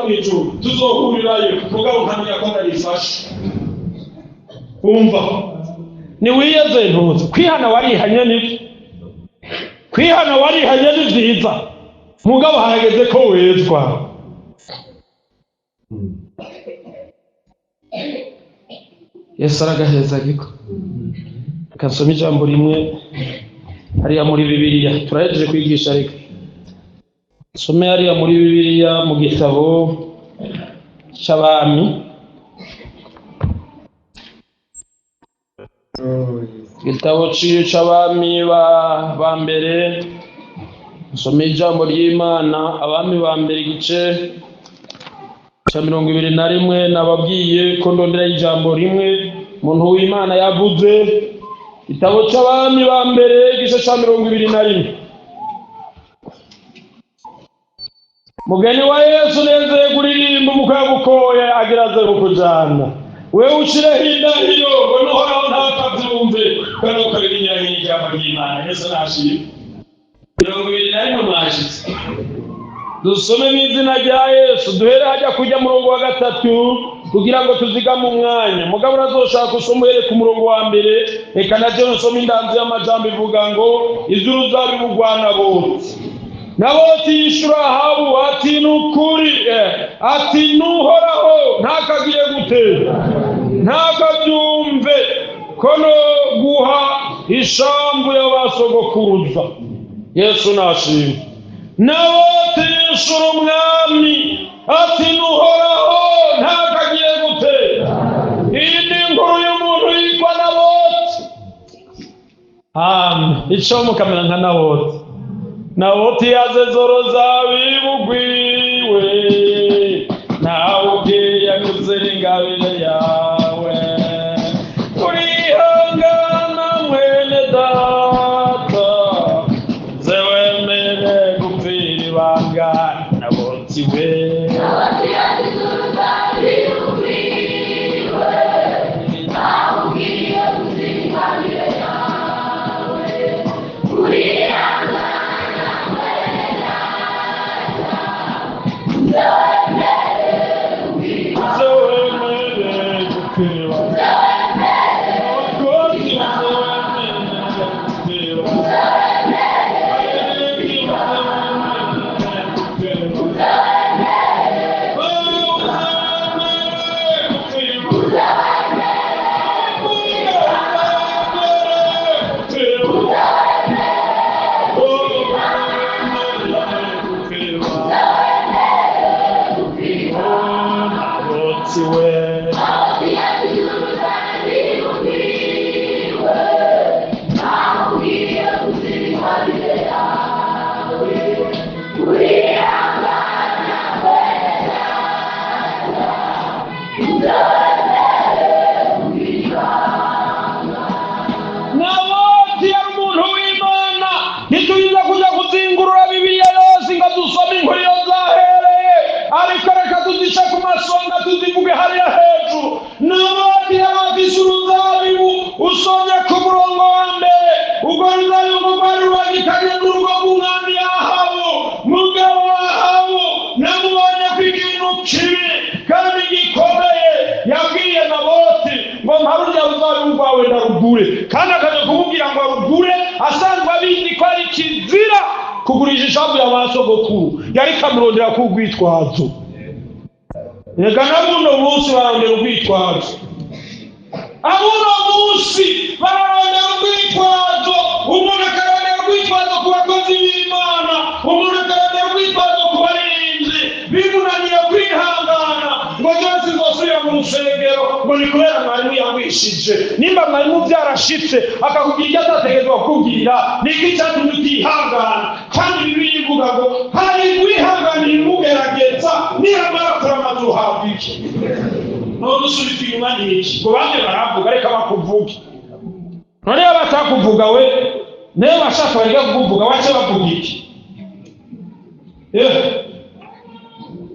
mu ijuru tuzohurirayo, mugabo nkamenya ko ndarifashe. Umva, niwiyeze ntuzi kwihana warihanye nibyo, kwihana warihanye ni vyiza, mugabo harageze ko wezwa. Yesu aragaheza giko. Kasoma ijambo rimwe hariya muri Bibiliya, turahejeje kwigisha, reka some hariya muri Bibiliya mu gitabo c'Abami, igitabo c'Abami ba mbere. Nsome ijambo ry'Imana, Abami ba mbere igice ca 21. Nababwiye ko ndondera ijambo rimwe umuntu w'Imana yavuze. Igitabo c'Abami ba mbere igice ca 21. Mugeni wa Yesu nezeye kuririmba umukabukoye ageraze kukujana, wewe ushireho indahiro ngo nuhoraho ntakavyumve, kandi ukorera inyanya ijambo ry'Imana. Yesu nashimwe. 21 mwashitse. Dusome mu izina rya Yesu, duhere hajya kujya murongo wa 3 kugira ngo tuzigame umwanya. Mugabo urazoshaka usome uhere ku murongo wa 1. Reka na jewe nsome indanzi y'amajambo ivuga ngo ivy'uruzabibu rwa Naboti. Naboti yishura Ahabu ati nukuri, ati nuhoraho ntakagiye gute, ntakabyumve ko no guha ishambu y'abasogokuruza. Yesu nashimwe. Naboti yishura umwami ati nuhoraho ntakagiye gute. Iyi ni inkuru y'umuntu yitwa Naboti. Amen. Ico mukamera nka Naboti. Naboti yaze zorozabibu rwiwe, nawe ubwiye kuzira ingabire yawe. Urihangana mwene data, ze wemere gupfira ibanga. Naboti we, ze wemere gupfira ibanga. Naboti ze wemere gupfira ibanga. Naboti yari umuntu w'Imana. Ntituyiza kuja kuzingurura Bibiliya yose ngo dusome inkuru iyo zahereye, ariko reka tuzice ku masonga tuzivuge hariya hejuru. Naboti yari afise uruzabibu. Usomye ku murongo wa 1, urwo ruzabibu rwari rubangikanye n'urugo rw'umwami Ahabu. Mugabo Ahabu namubonye ko ikintu kibi kandi gikomeye, yabwiye Naboti ngo mpa rurya ruzabibu rwawe ndarugure. Kandi akaja kumubwira ngo arugure asanzwe abizi ko ari kizira kugurisha ishavu ya ba sogokuru, yari kamurondera ku rwitwazo. Reka na buno munsi barondera urwitwazo, abuno munsi bararondera urwitwazo. Umuntu akarondera urwitwazo ku bakozi b'Imana, umuntu akarondera urwitwazo ku baririmbyi, bimunaniye kwihangana ngo byose nzosubira mu rusengero ngo ni kubera mwarimu yagwishije. Nimba mwarimu byarashitse akakubwira icyo atategerezwa kukubwira, niki cyatumye utihangana? Kandi Bibiliya ivuga ngo hari guwihanganira imugerageza, niyamara kuramaza uhabwa iki? None usubizwa inyuma n'iki? Ngo bamwe baravuga, reka bakuvuge. None iyo batakuvuga we, niyo bashaka bareka kukuvuga, bace bavuga iki?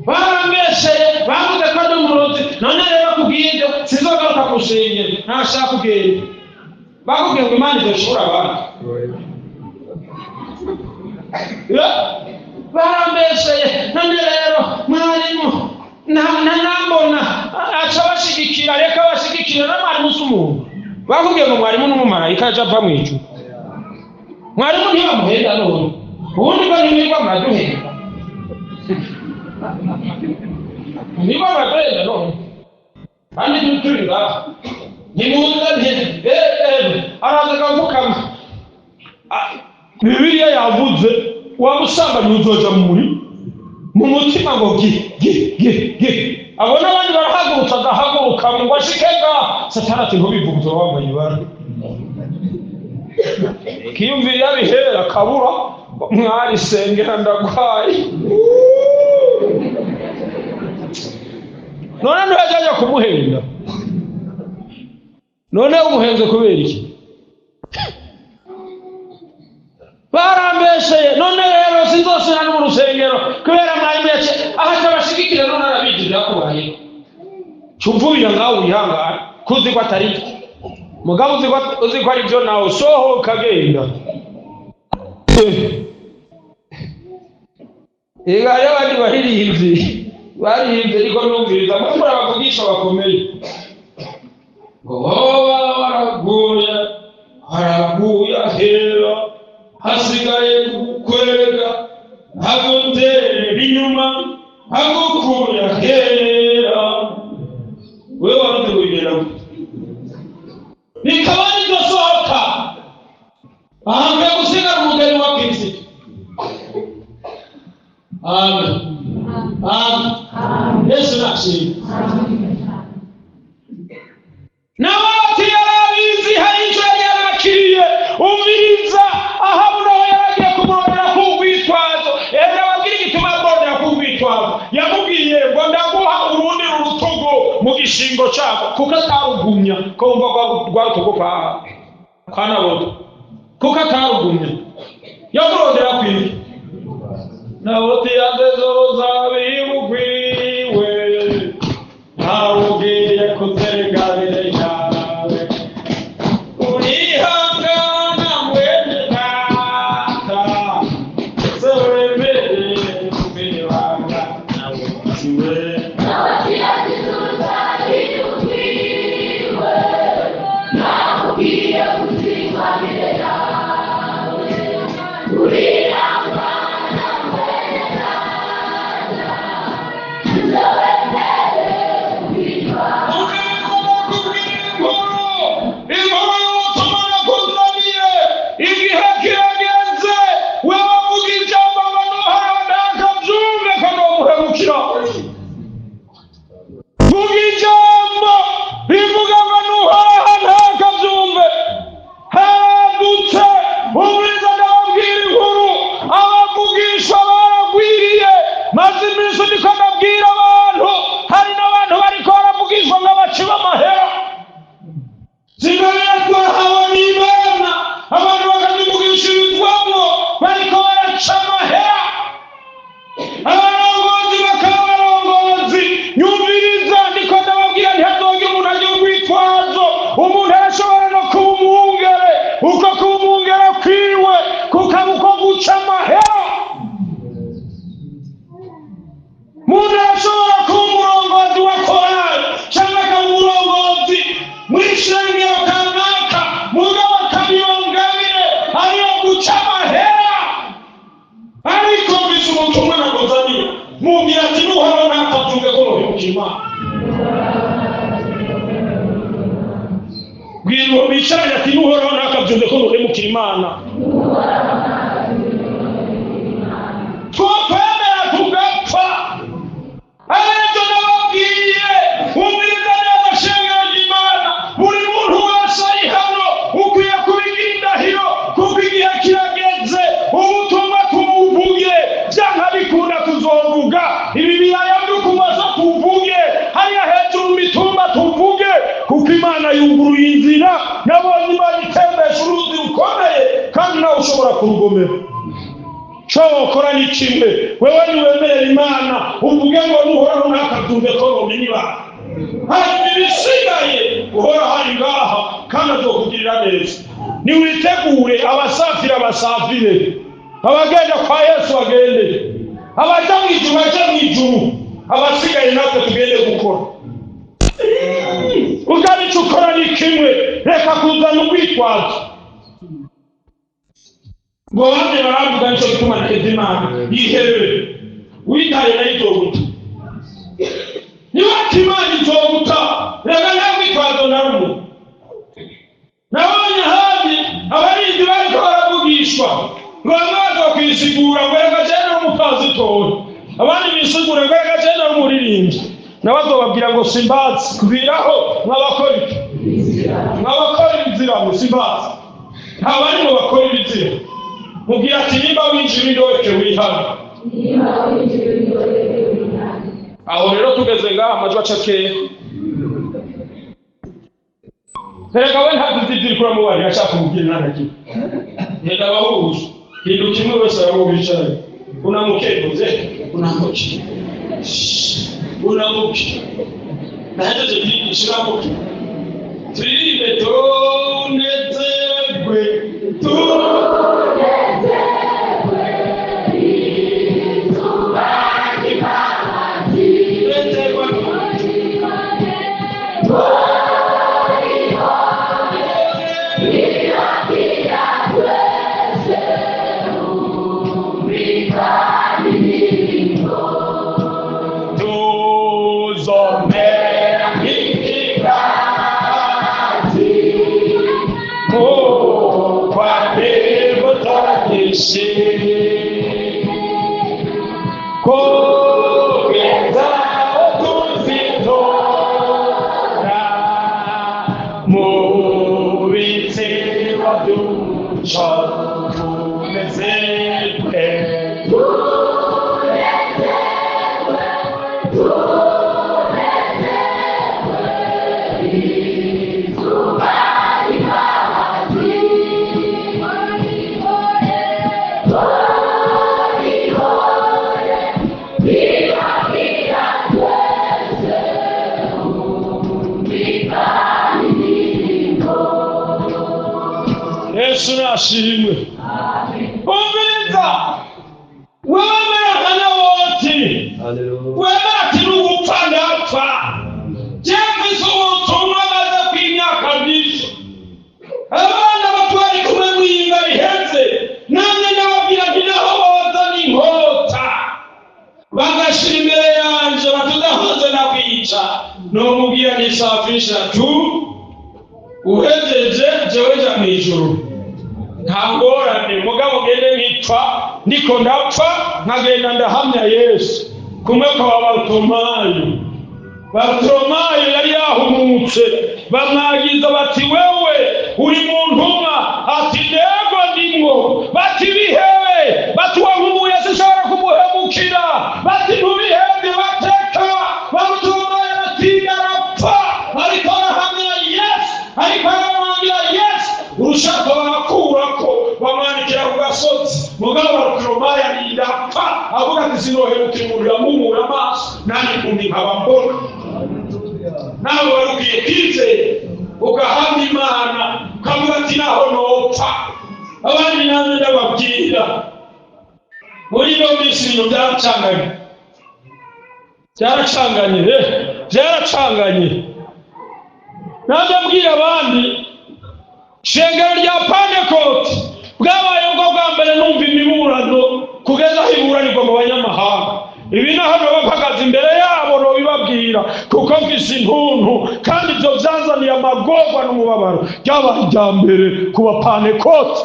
Barambesheye, bavuze ko ndi umurozi, none rero bakubwiye ibyo sinzogaruka ku rusengero, ntashaka kugenda. Bakubwiye ngo Imana izoshobora abantu. Barambesheye, none rero mwarimu arabashigikira, reka abashigikira. Na mwarimu si umuntu. Bakubwiye ngo mwarimu n'umumarayika aje ava mu ijuru? Mwarimu ntibamuhenda. None ubundi bwo ntibirirwa muraduhenda, ntibirirwa muraduhenda. None kandi turi ngaha, ntimuza. Araza akavukama. Bibiliya yavuze wamusambanye uzoja mu murima mu mutima ngo gi gi gi gi. Abona abandi barahagurutse, agahaguruka ngo ashike ngaha. Satani ati: "Ntubivuge, uzoba wambaye ibara." Kiyumvira iyo abihera akabura. Mwari sengera, ndagwaye. None ntiyajya kumuhenda? None umuhenze kubera iki? Barambesheye. None rero sinzosubira no mu rusengero kubera mwarimu yace aho atabashigikira. None arabizi byakubayeho, cumvubira ngawe wihangane ko uzi ko atari byo. Mugabo uzi ko ari byo, nawe sohoka, genda. Ega hariho abandi baririmbyi, baririmbye ariko numviriza muri abavugisha bakomeye ngo boba baraguye, haraguye ahera, hasigaye kugukwega, haguterera inyuma, hagukuye ahera. Wewe waruze kugenda gute? Bikaba aribyo. Sohoka ahantu yo gusigara umugeni wa Kristo. Amen, amen. Yesu nashimwe. Nawe ati yarabizi, hari icyo yari yarabakiriye. Umviriza, Ahabu nawe yaragiye kumurondera ku rwitwazo. Enda ababwira igituma amurondera ku rwitwazo. Yamubwiye ngo: "Ndaguha urundi rutugu mu gishingo cyako," kuko atarugumya. Ko wumva rwa rutugu kwa Naboti, kuko atarugumya, yamurondera kwiki? Naboti yateze uruzabibu rwiwe, ntawe ugiye kuzerigabire yawe. Urihangana mwene data, se wemere kubibanga Naboti we. Naboti yazize uruzabibu rwiwe, ntawe ugiye kuzigabire yawe. Urihangana mwene data, se wemere kubibanga. Inkuru, inkuru y'ubutumwa nakuzaniye. Igihe kirageze, wewe vuga ijambo ngo nuhara ntakabyumve ko nomuhemukira. Vuga ijambo rivuga ngo nuhaha ntakabyumve. Hadutse, umuriza. Ndababwira inkuru, abavugisha baragwiriye. Maze iminsi ndiko ndabwira abantu, hari n'abantu bariko baravugishwa ngo abaci b'amahera zingabire twahawe n'Imana, abantu bakazivugishirizwamo bariko baraca amahera, abarongozi bakaba abarongozi. Nyumviriza, ndiko ndababwira, ntihazogira umuntu agira urwitwazo. Umuntu arashobora no kuba umwungere, uko kuba umwungere kwiwe kukaba uko guca amahera. Umuntu arashobora kuba umurongozi wa korali cyangwa akaba umurongozi mw'ishengero kanaka, mugabo akabiyongabire ariyo guca amahera. Ariko mbise ubutumwa nakuzaniye, mubwira ati: "Nuhora ntakavuge ko nohemuka Imana." Bwira uwo bicaranye ati: "Nuhoraho ntakabyumve ko nohemukira Imana." Twokwemera tugapfa, aribyo nababwiye. Umviriza neza, shengero ry'Imana, buri muntu wese ari hano ukwiye kubigira indahiro, kuko igihe kirageze ubutumwa tumuvuge. Byanka bikunda tuzovuga ibi biraya by'ukumaza, tuvuge hariya hejuru mu mitumba, tuvuge, kuko Imana yuguruye inzira. Nabonye Imana itembesha uruzi rukomeye, kandi nawe ushobora kurugomera. Cyo wokora ni kimwe: wewe niwemerera Imana, uvuge ngo: "Nuhoraho ntakabyumve ko nomenya ibanga." Hanyuma ibisigaye, uhora hari ngaha kandi azokugirira neza. Niwitegure, abasafira basafire, abagenda kwa Yesu bagende, abaja mu ijuru baje mu ijuru, abasigaye natwe tugende gukora. Ugaba icyo ukora ni kimwe, reka kuzana urwitwazo ngo bamwe baravuga nicyo gituma ntaheza Imana. Yihebe, witaye nayo izoguta. Niba ati Imana izoguta, reka nta rwitwazo na rumwe. Nabonye ahandi abarinzi bariko baravugishwa ngo bamwe bazokwisigura ngo reka jene n'umupasitori, abandi bisigure ngo reka jene n'umuririmbyi, nawe azobabwira ngo simbazi kubiraho mwabakora iki, mwabakora ibizira, ngo simbazi. Nta bari mu bakora ibizira. Mubwira ati nimba winjira indoreke wihana. Aho rero tugeze ngaha amajwi aca keya. Erega we ntabwo uzi ibyo uriko uramubarira, ashaka kumubwira ntanagire. Genda abahuza hinduka imwe wese aho wicaye, unamuke unamuke unamuke, nahejeje kwigisha, uramuke turirimbe tunezerwe tunezerwe. Tuzomera nk'ikigati kuko imbuto nyinshi, kugeza aho tuzitora mu bitsibo by'umuco tunezerwe. Yesu nashimwe. Umviriza, wemera nka Naboti, wemera ati n'ugupfa ndapfa, jemfise ubutumwa maze kw'imyaka myinshi, abana batwari kumwe mwiyinga biheze, namwe ndababwira nti naho bozana inkota bagashira imbere yanje batudahoze nakwica, nomubwira ntisafisha tu uhejeje jewe ja mw'ijuru, nta ngorane, mugabo ngende nkipfa ndiko ndapfa nkagenda ndahamya Yesu. Kumwe kwa Barutolomayo, Barutolomayo yari yahumutse, bamwagiza bati wewe uri mu ntumwa, ati nego ndimwo, bati bihebe, bati wankumuye sinshobora kumuhemukira, bati ntubihebye, bateka. Barutolomayo aratinya arapfa, ariko arahamya Yesu, ariko aramwangira Yesu, urushaka barakurako bamwandikira ku gasozi. Mugabo Barutolomayo arinda apfa avuga ati sinohemukira umuntu yampumura amaso nanjye impumyi nkaba mbona. Nawe wari ukwiye kwizera ugahamya Imana ukavuga ati naho nopfa. Abandi namwe ndababwira, muri ino minsi ibintu byaracanganye, byaracanganye, byaracanganye. Nanjye mbwira abandi, shengero rya Pantekoti bwabaye bwo bwa mbere numva imiburano kugeza aho iburanirwa mu banyamahanga. Ibi naho baba mpagaze imbere yabo nobibabwira, kuko mfise intuntu, kandi ibyo byanzaniye amagorwa n'umubabaro. Ryabaye irya mbere ku bapantekoti.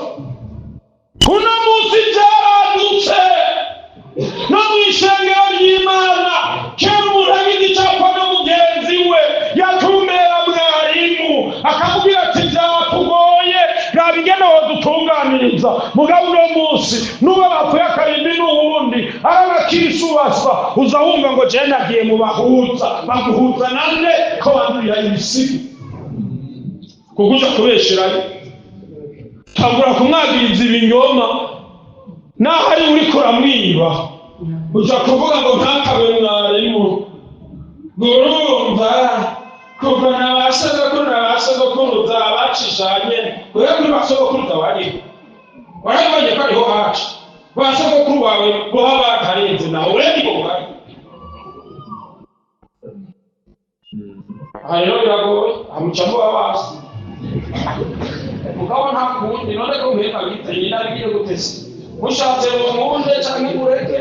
Uno munsi byaradutse no mu ishengero ry'Imana. Kera umuntu agize icapfa na mugenzi we yatumbera mwarimu akamubwira ati byatugoye, raba ingene wodutunganiriza. Mugabo uno munsi nuba bapfuye akarimbi n'uwundi ari abakirisu basa, uza wumva ngo jewe nagiye mu bahuza. Baguhuza nande ko bandurira ibisigo? Kuko uja kubesherayo, tangura kumwagiriza ibinyoma, naho ari uriko uramwiba, uja kuvuga ngo ntakabe mwarimu, ngurumva kuva na ba sogokuru na ba sogokuruza bacishanye, wewe kuri ba sogokuruza wariho, warabonye ko ariho haca ba sogokuru bawe boba batarenze, nawe uriho bari. Aha rero biragoye, amuca muba basi. Mugabo nta kundi, none ko mpemba bitanye nabigire gute se? Mushatse ngo nkunde canke mureke,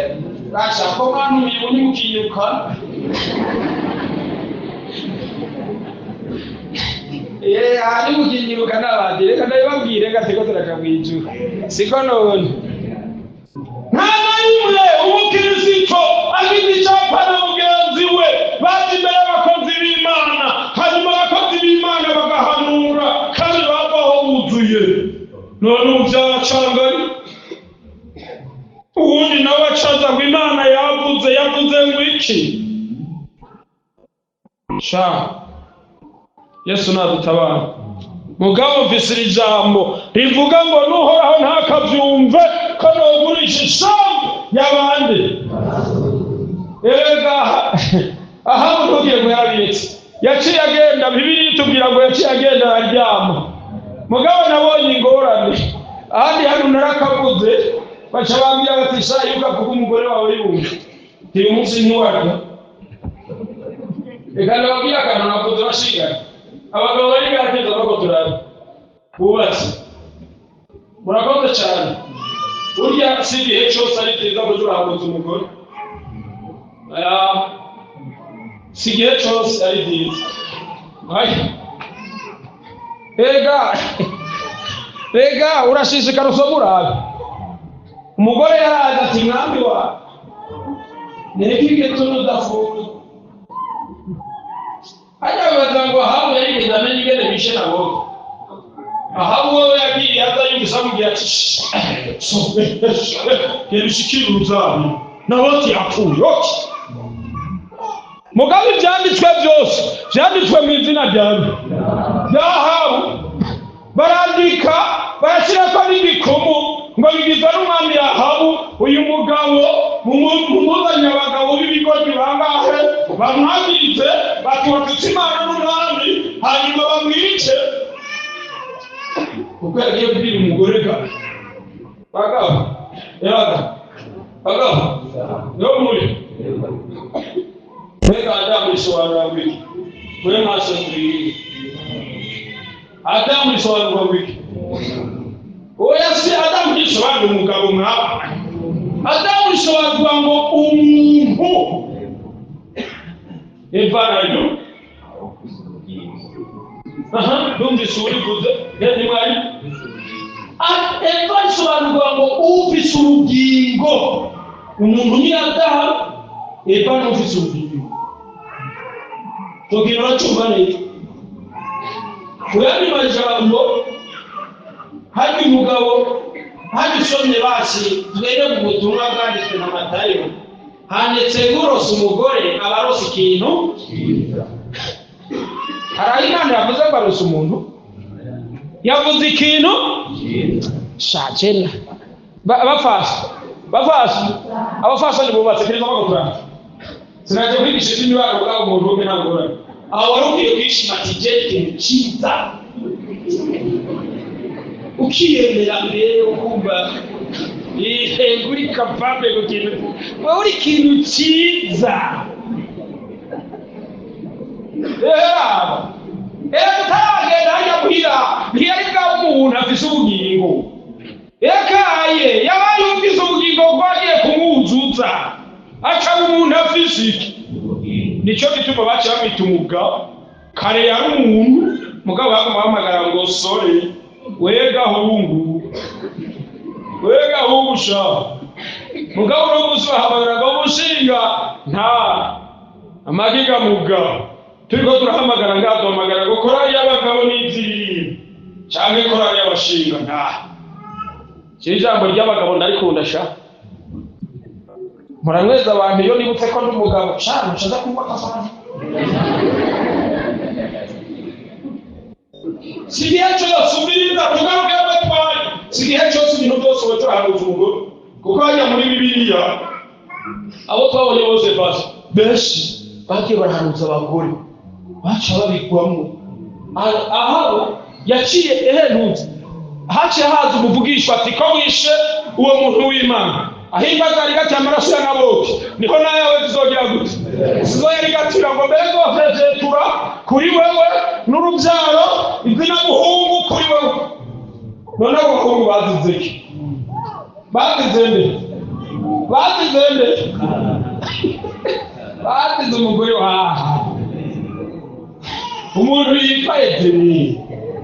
rasha ko mwantumiye ubu ntimukinyirukana. Aha ntimukinyirukana abandi, reka ndabibabwire gateko turaja mw'ijuru. Siko none. Nta na rimwe umukristo agize icapa na mugenzi we baje imbere y'abakozi b'Imana, hanyuma abakozi b'Imana bagahanura kandi bavaho buzuye. None ubu byaracanganye. Uwundi nawe acaza ngo Imana yavuze, yavuze ngo iki? Sha, Yesu nadutabara. Mugabo mvise iri jambo rivuga ngo nuhoraho ntakavyumve ko nogurisha isambu y'abandi. Erega aha ntugiye ngo yarabiretse, yaciye agenda. Bibiliya itubwira ngo yaciye agenda araryama. Mugabo nabonye ingorane ahandi hano narakavuze, baca bambwira bati sha yuko avuga umugore wawe yumva uyu munsi ntiwarya. Reka ndababwire akantu navuze bashigana. Abagabo bari barateze amaboko turara bubatse, murakoze cyane. Burya si igihe cyose ari byiza kuza urahaguza umugore, si igihe cyose ari byiza. Rega rega urashishikara usoma urabe. Umugore yaraje ati mwami wawe niki gituma udafunga? Hajya bibaza ngo Ahabu yarigeze amenya ingene bishe Naboti. Ahabu wewe yagiye aza yumvise amubwira ati genda ushikire uruzabibu, Naboti yapfuye. Oti mugabo ivyanditswe byose vyanditswe mu izina ryawe rya Ahabu, barandika barashyirako n'ibikumu ngo bigizwe n'umwami Ahabu. Uyu mugabo mumuzanye abagabo b'ibigoryi bangahe bamwamize bati watutse Imana n'umwami, hanyuma bamwice kuko yagiye kubwira umugore ga bagabo yaga bagabo yo muri mbega Adamu risobanura ngo iki? Mwe mwasomye Adamu risobanura ngo iki? Oya, si Adamu risobanura umugabo mwaba. Adamu risobanura ngo umuntu. Eva nayo aha ndumvise urivuze ntimwari. Eva risobanurwa ngo ufise ubugingo. Umuntu ni Adamu, Eva ni ufise ubugingo. Tugira uracumva neza. Kuyandi majambo hari umugabo habisomye basi twere mu butumwa bwanditswe na Matayo, handitse ngurose umugore aba arose ikintu. Hari aho Imana yavuze ngo arose umuntu, yavuze ikintu shakena. Bafasha bafasha abafasha ni bubatse kirimo bagukura. Sinaje kwigisha iby'imibano bwabo umuntu umwe nta ngorane. Aho wari ukwiye kwishima ati je ikintu cyiza, ukiyemera mbere ukumva yego uri capable ku kintu, wowe uri ikintu cyiza. Rero utaragenda hajya muhira ntiyari bwawe umuntu afise ubugingo. Ekaye yabaye ufise ubugingo kuko agiye kumwuzuza akaba umuntu afise iki. Nicyo gituma baciye bamwita umugabo. Kare yari umuntu, mugabo baguma bahamagara ngo sore we gahungu, we gahungu sha. Mugabo uno munsi bahamagara ngo mushinga nta amagiga mugabo. Turiko turahamagara ngaha duhamagara ngo korali y'abagabo n'ivy'ibiririmbo canke korali y'abashinga nta. Iri jambo ry'abagabo ndarikunda sha. Muramweza abantu iyo nibutse ko ndi umugabo sha nshaka kunywa akafanta. Si igihe cyose umviriza tugaruke amatwari, si igihe cyose ibintu byose uba turahanuza umugore, kuko hajya muri Bibiliya abo twabonye bose basi benshi bagiye barahanuza abagore baca babigwamo. Ahabu yaciye ehenutse, haciye haza umuvugishwa ati ko wishe uwo muntu w'Imana, ahimba zari gati amaraso ya Naboti niho nayawe tuzogira gute? Sizoyarigatira ngo mbere zofejetura Kuri wewe n'urubyaro, izina muhungu kuri wewe. None abahungu bazize iki? Bazize nde? Bazize nde? Bazize umugore waha. Umuntu yitwa Edeni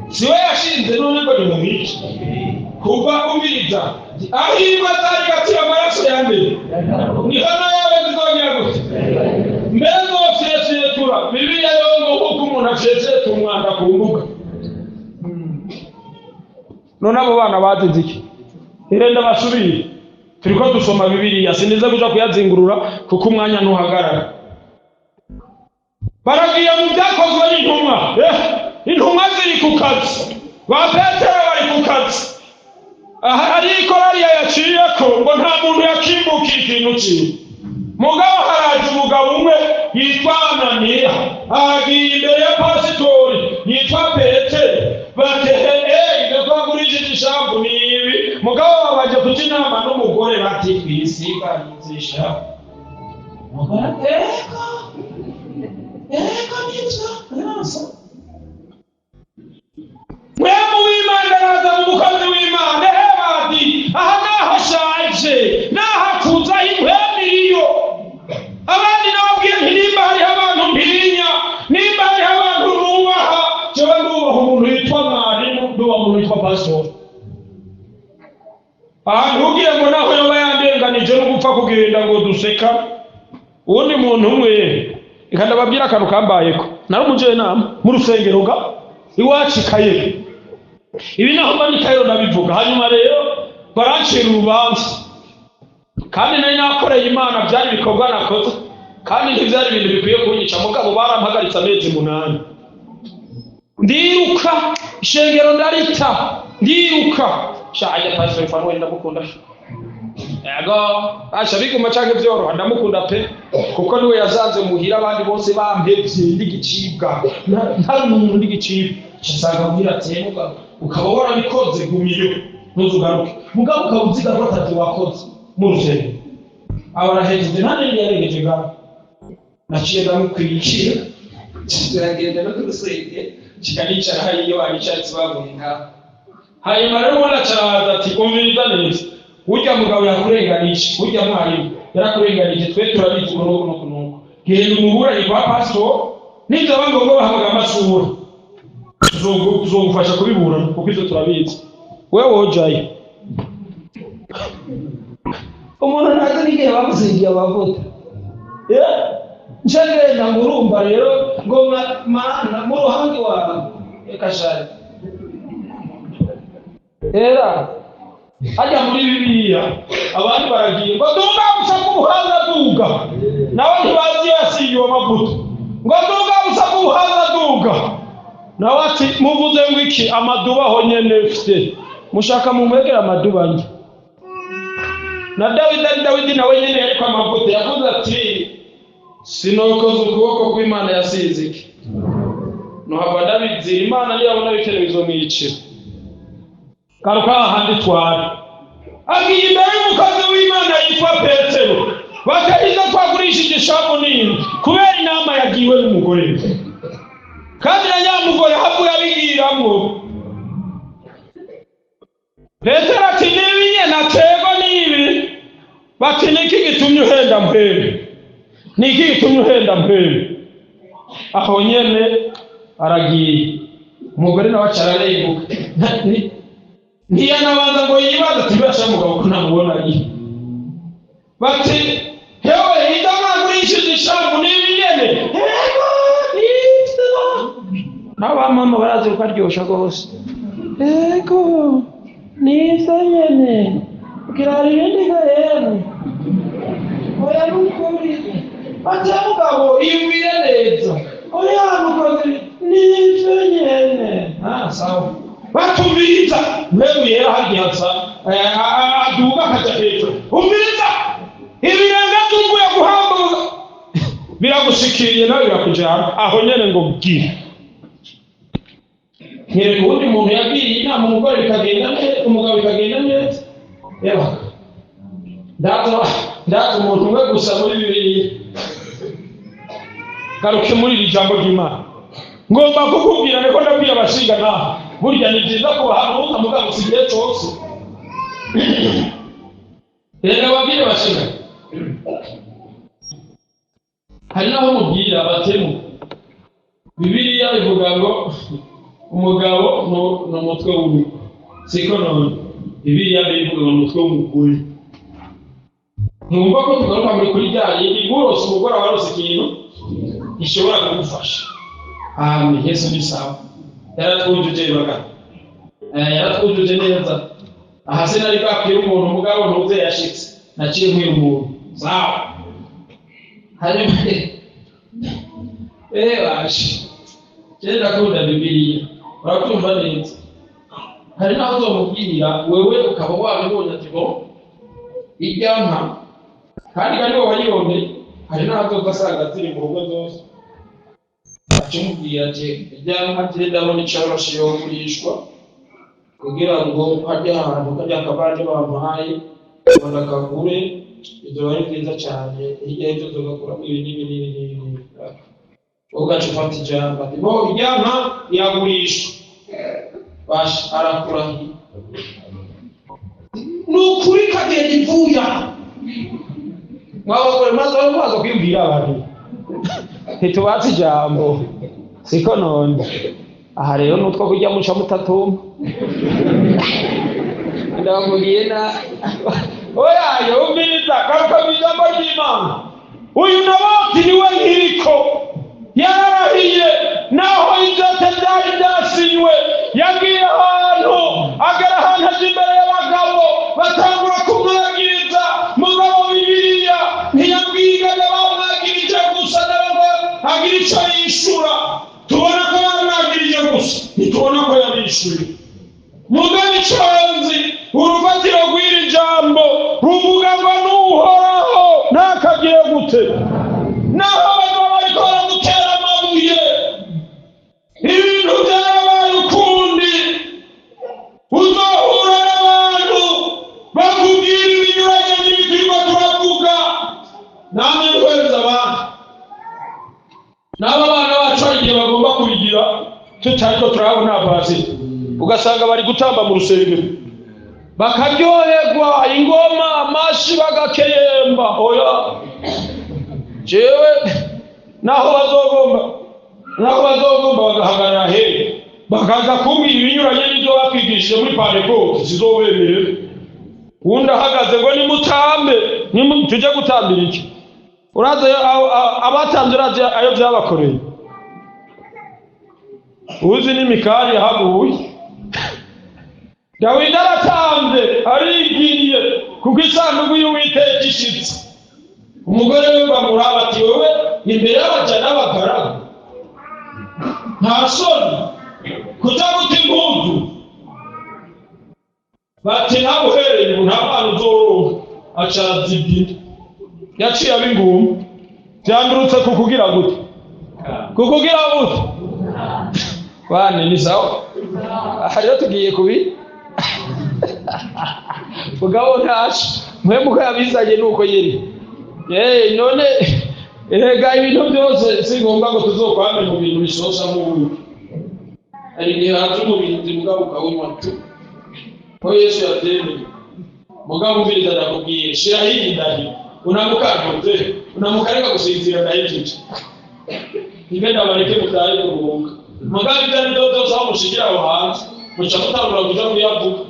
siwe yashinze, none ngo nimumwice. Kuva umiriza aho imbwa zari gatira amaraso ya mbere, niho nayawe zizongera gute? Mbere zofyefyetura. Bibiliya yo ngo nk'uko umuntu afyefyeta umwanda ku mbuga. None abo bana bazize iki? Irenda basubire, turiko dusoma Bibiliya, sinize kuja kuyazingurura kuko umwanya ntuhagarara. Baragiye mu Byakozwe n'Intumwa. Intumwa ziri ku kazi, ba Petero bari ku kazi. Aha hari ikorariya yaciyeko ngo nta muntu yakimbukiye ikintu ciwe. Mugabo haraje umugabo umwe yitwa Ananiya, agiye imbere ya pasitori yitwa Petero, batehe ibyo twagurishije ishambu ni ibi. Mugabo babaje kuca inama n'umugore, bati twisiganize ishambu. Umugore ati: "Ego, ego, nibyo nasa." Mwemu w'Imana araza mu mukozi w'Imana. Ehebadi aha nahashaje, nahakuza impwemu iriyo. Abandi nababwiye nti nimba hariho abantu ntinya, nimba hariho abantu nubaha, jewe nubaha umuntu yitwa mwarimu, nubaha umuntu yitwa pasitori. Ahantu ugiye ngo naho yoba yandenganije no gupfa kugenda ngo duseka uwundi muntu umwe. Reka ndababwira akantu kambayeko. Nari umujenama mu rusengero ga iwacu i Kayero. Ibi naho mba ni Kayero ndabivuga. Hanyuma rero barancira urubanza, kandi nari nakoreye Imana, byari ibikorwa nakoze, kandi ntibyari ibintu bikwiye kunyica. Mugabo barampagaritse amezi 8. Ndiruka, ishengero ndarita, ndiruka. Shaje Pastor Fanuel ndamukunda. Yego, asha biguma canke vyoroha, ndamukunda pe, kuko niwe yazanze muhira abandi bose bampevye, ndigicibwa, ntari umuntu, ndigicibwa. Nsanga muhira atemuka, ukaba warabikoze, gumiyo ntuzugaruke, mugabo ukaba uziga ko atavyo wakoze mu rusengero. Aba arahejeje, nta n'indi yarengeje ngaho. Naciye ndamukwikira, turagenda no ku rusengero, nshika nicara hariya banicaritse babonye nkaho. Hanyuma rero ubona acaraza ati: "Umviriza neza, urya mugabo yakurenganije, urya mwarimu yarakurenganije, twe turabizi uko nuko nuko nuko. Genda umuburanyi kwa pastor, nibyaba ngombwa bahamagara amasura, tuzogufasha kubiburana kuko ivyo turabizi." Wewe wojayo, umuntu ntazi n'igihe bamusigiye amavuta. Nca ngenda ngo urumva rero ngo mana mu ruhande wawe, reka shari era hajya muri Bibiliya abandi baragiye ngo duga busa bw'ubuhanga, duga. Nawe ntibazi iyo yasigiwe amavuta. Ngo duga busa bw'ubuhanga, duga. Nawe ati: "Muvuze ngo iki? Amaduba aho nyene mfite, mushaka mumwegere amaduba njye." Na Dawidi ari Dawidi, nawe nyene yariko amavuta, yavuze ati: "Sinokoza ukuboko kw'Imana yasize iki, nohava ndabizira. Imana niyabona bikenewe izomwicira." Garuka hahandi twari. Agiye imbere y'umukozi w'Imana yitwa Petero, bakahiza twagurishije ishamu nini kubera inama yagiwe n'umugore we. Kandi na nyamugore havuye abigiramwo. Petero ati: "Nibi nyene atego nibi." Bati: "Niki gitumye uhenda mpwemu? Niki gitumye uhenda mpwemu?" Aho nyene aragiye, umugore nawe aca ararenguka. Ntiyanabanza ngo yibaze ati: "Mbese mugabo ko namubona agiye?" Bati: "Hewe, ibyo mwagurishije ishamu nibi nyene?" "Ego, nivyo." N'abamama barazi ko aryosha rwose. "Ego, nivyo nyene." Kugira hari ibindi ga yemwe? "Oya, nukuri." Ati: "Mugabo, iyumvire neza." "Oya, nukoze, nivyo nyene." "Ah, sawa." Batumviriza mbega yera hagiye asa aduga akaja hejuru. Umviriza, ibirenge by'uvuye guhambuza biragushikiriye, nawe birakujana aho nyene ngo bwire. Nyereka uwundi muntu yagiriye inama umugore bikagenda neza, umugabo bikagenda neza. Eba ndaza, ndaza umuntu umwe gusa muri Bibiliya. Garuke muri iri jambo ry'Imana. Ngomba kukubwira, niko ndabwira abashinga nawe, burya ni byiza kubahanuza, mugabo si igihe cyose. Reka babwire bashinga, hari n'aho mubwira batemu. Bibiliya ivuga ngo umugabo ni umutwe w'urugo, siko? None Bibiliya ivuga ngo ni umutwe w'umugore. Ntiwumva ko tugaruka muri kuri rya yindi? Burose umugore aba arose ikintu gishobora kugufasha. Amen. Yesu ni sawa, yaratwujuje baga. Yaratwujuje neza. Aha sinari bwabwire umuntu, mugabo ntuze yashitse, naciye nkwira umuntu. Sawa, hanyuma bashe je ndakunda Bibiliya, urabyumva neza. Hari n'aho uzomubwira wewe ukaba wabibonye ati bo irya nka kandi wowe wayirondeye. Hari n'aho azoza asanga ziri mu rugo zose, acamubwira ati irya nka je ndabona icoroshe, yogurishwa kugira ngo hajye ahantu kajya akabanje bampaye ngo ndakagure, bizoba ari byiza cyane. Hirya y'ibyo tugakuramo ibi n'ibi n'ibi n'ibi n'ibi. Ugaca ufata ijambo ati bo irya nka iragurishwa. Basha arakurahiye, ni ukuri, kagenda ivuya. Mwabagore maze maze kwibwira abantu ntitubatse ijambo, siko? None aha rero nutwo kurya muca mutatumba, ndababwiye na oya. Yumviriza, garuka mu ijambo ry'Imana. Uyu Naboti niwe nkiriko yararahiye, naho ibyate byari byasinywe. Yagiye ahantu, agera ahantu aja imbere y'abagabo, batangura kumwagiriza. Mugabo Bibiliya ntiyabwigana bamwagirije gusa, nabo agira ico yishura. Tubona ko yamwagirije gusa, ntitubona ko yabishuye. Mugabo icanzi urufatiro rw'iri jambo ruvuga ngo n'Uhoraho ntakagire gute, naho abagabo bariko baramutera amabuye. Ibintu byarabaye ukundi. Uzohura n'abantu bakubwira ibinyuranye n'ibyo turavuga. Namwe ntweza abandi, n'aba bana bacu hari igihe bagomba kubigira tutariko turabona pasi, ugasanga bari gutamba mu rusengero, bakaryoherwa, ingoma, amashi, bagakeyemba. Oya, jewe naho bazogomba bagahagarara hehe, bakaza kumbwira ibinyuranye n'ibyo bakwigishije muri Pantekote, sizobemerera. Wundi ahagaze ngo nimutambe, tujye gutambira iki? Urazi abatanze, urazi ayo byabakoreye? Uzi n'imikari yahaguye. Dawidi aratanze, arigiriye kuko isanduku y'Uwiteka ishitse. Umugore we bamuraba ati wowe imbere y'abaja n'abagaragu, nta soni kuja guta impuzu? Bati nawe uhereye ubu nta mwana uzoronka. Aca arazibwira, yaciye aba ingumba. Byandurutse kukugira gute? Kukugira gute? Bane ni sawa. Aha rero tugiye kubi mugabo ntaco mwe muko yabizanye nuko nyene. None erega ibintu byose si ngombwa ngo tuzokwame mu bintu bisosa nk'ubuki. Hari igihe haza umurinzi, mugabo ukawunywa tu, ko Yesu yabyemeye. Mugabo umviriza, ndakubwiye, shiraho iyi ndahiro, unamukantuze, unamuka, reka gusinzira, ndahejeje. Ntigenda, bareke mutahe kuruhuka. Mugabo ibyo ari byo byose, aho mushigira aho hanze, muca mutangura kuja kuyavuga.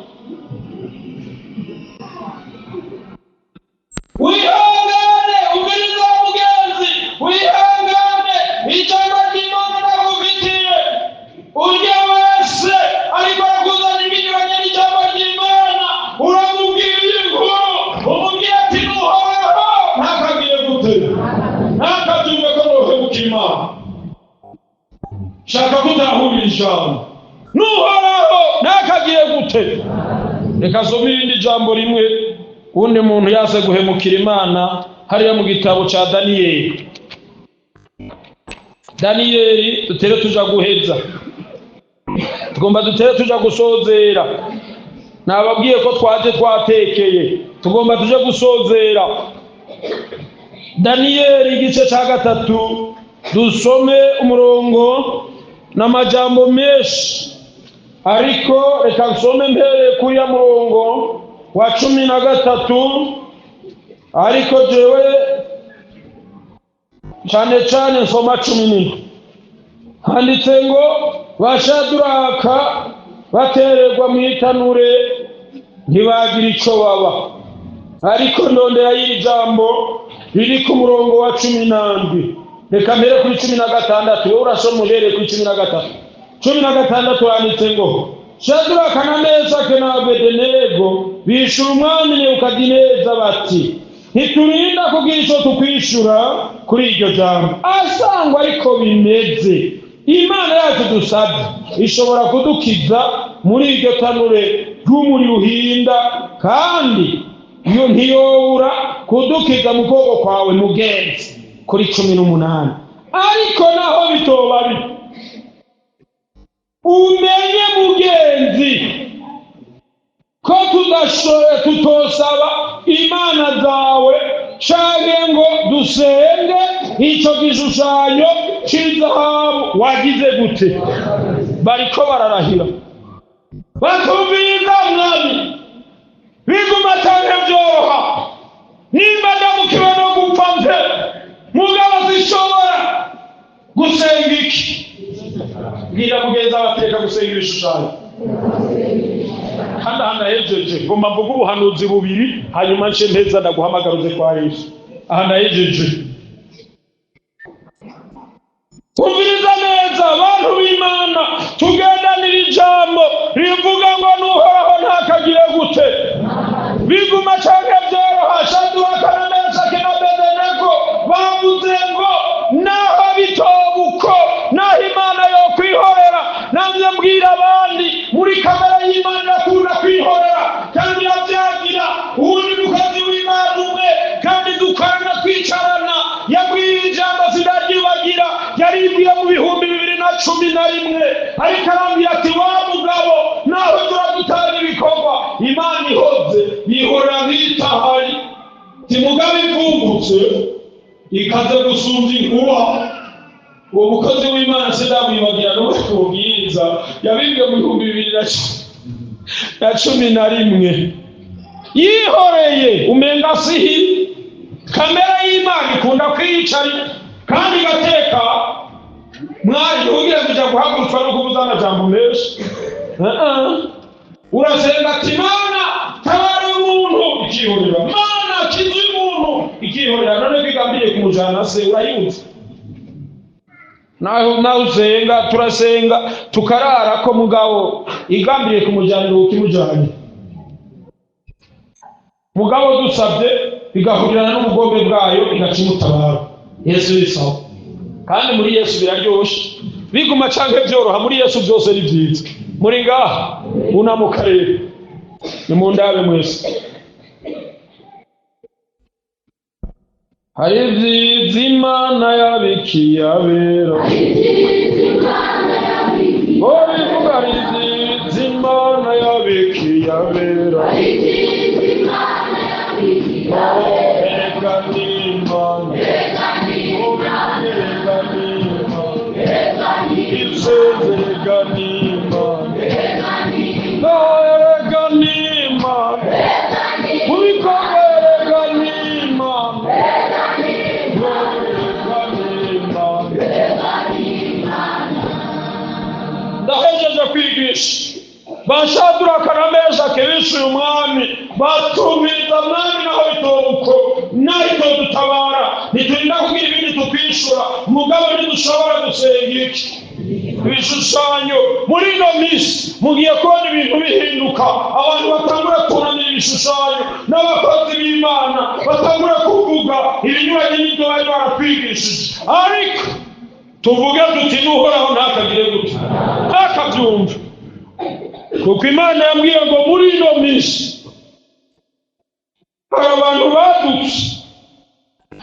Wihangane, umviriza mugenzi, wihangane. Ijambo ry'Imana ndagufitiye, urya wese ariko arakuzana ibinyuranye n'ijambo ry'Imana, uramubwira iyi nkuru, umubwira ati n'Uhoraho ntakagire gute, ntakabyumve ko nohemuka Imana. Shaka kutahurira ijambo, n'Uhoraho ntakagire gute. Reka asome irindi jambo rimwe, uwundi muntu yaze guhemukira Imana, hariya mu gitabo ca Daniyeli. Daniyeli, dutere tuja guheza, tugomba dutere tuja gusozera. Nababwiye ko twaje twatekeye, tugomba tuje gusozera. Daniyeli igice ca 3, dusome umurongo. N'amajambo menshi, ariko reka nsome mpereye kuri ya murongo wa 13, ariko jewe cyane cyane nsoma 17. Handitse ngo: "Bashaduraka batererwa mu itanure, ntibagira ico baba." Ariko ndondera y'iri jambo riri ku murongo wa 17. Reka mbere kuri 16. Wowe urasoma uhereye kuri 13. 16 handitse ngo: "Shaduraka na Mesake na Abedenego bishura umwami Nebukadineza bati: 'Ntiturinda kugira ico tukwishura kuri iryo jambo. Asangwa ariko bimeze, Imana yacu dusabye ishobora kudukiza muri iryo tanure ry'umuriro uhinda, kandi iyo ntiyobura kudukiza mu kuboko kwawe, mugenzi.'" Kuri 18: "Ariko naho bitoba bityo, umenye, mugenzi, ko tudashoboye tutosaba imana zawe canke ngo dusenge ico gishushanyo c'izahabu wagize gute." Bariko bararahira, batumviriza mwami, biguma canke vyoroha, nimba ndamukiwe no gupfa mpe, mugabo zishobora gusenga iki. Bwira mugenzi wawe, ateka gusenga ibishushanyo. Kandi aha ndahejeje, ngomba mvuge ubuhanuzi bubiri, hanyuma nce mpeza ndaguhamagara uze kwa Yesu. Aha ndahejeje. Umviriza neza, abantu b'Imana, tugendanira ijambo rivuga ngo n'Uhoraho ntakagire gute. Biguma canke vyoroha, Shaduraka na Mesaki na Abedenego bavuze ngo naho bitoba uko, naho Imana yokwihorera. Namye mbwira abandi, muri kamere y'Imana irakunda kwihorera kandi irabyagira. Uwundi mukozi w'Imana umwe kandi dukorana, twicarana, yabwiye ijambo sindaryibagira, yaribwiye mu 2011, ariko arambwira ati: "Wa mugabo, naho turadutanga ibikorwa, Imana ihoze yihorera nk'itahari timugabe ivungutse ikaze gusumba inkuba." Uwo mukozi w'Imana sindamwibagira n'ubu kubwiriza, yabibwe mu 2011. Yihoreye umenga sihi. Kamere y'Imana ikunda kwiyicarira kandi igateka. Mwari ugiye kuja guhagurutswa no kuvuza amajambo menshi. Urasenga ati: "Mana, tabara umuntu," ikihorera. "Mana, kiza umuntu," ikihorera. None kwigambiriye kumujana se urayuzi? Naho naho usenga, turasenga tukarara ko, mugabo igambiriye kumujyanira ukimujanye. Mugabo dusabye bigahurirana n'ubugombe bwayo, igaca imutabara. Yesu bisawa, kandi muri Yesu biraryoshe. Biguma canke vyoroha, muri Yesu byose ni vyiza. Muri ngaha unamuka rero, nimundabe mwese. Hari ibyiza Imana yabikiye abera. Ngo bivuga, hari ibyiza Imana yabikiye abera. Erega ni Imana, erega ni Imana, isezerega ni Imana, erega ni Imana, mu bikorwa erega ni Imana, erega ni Imana. Ndahejeje kwigisha. Bashaduraka na Meshaki bishuye umwami, batumiriza mwami: "Naho bitoba uko, naho itodutabara, ntiturinda kugira ibindi tukwishura. Mugabo ntidushobora gusenga iki ibishushanyo." Muri ino minsi mugiye kubona ibintu bihinduka, abantu batangura kunamira ibishushanyo, n'abakozi b'Imana batangura kuvuga ibinyuranye n'ibyo bari baratwigishije. Ariko tuvuge tuti: "N'Uhoraho ntakagire gute, ntakabyumve," kuko Imana yambwiye ngo muri ino minsi hari abantu badutse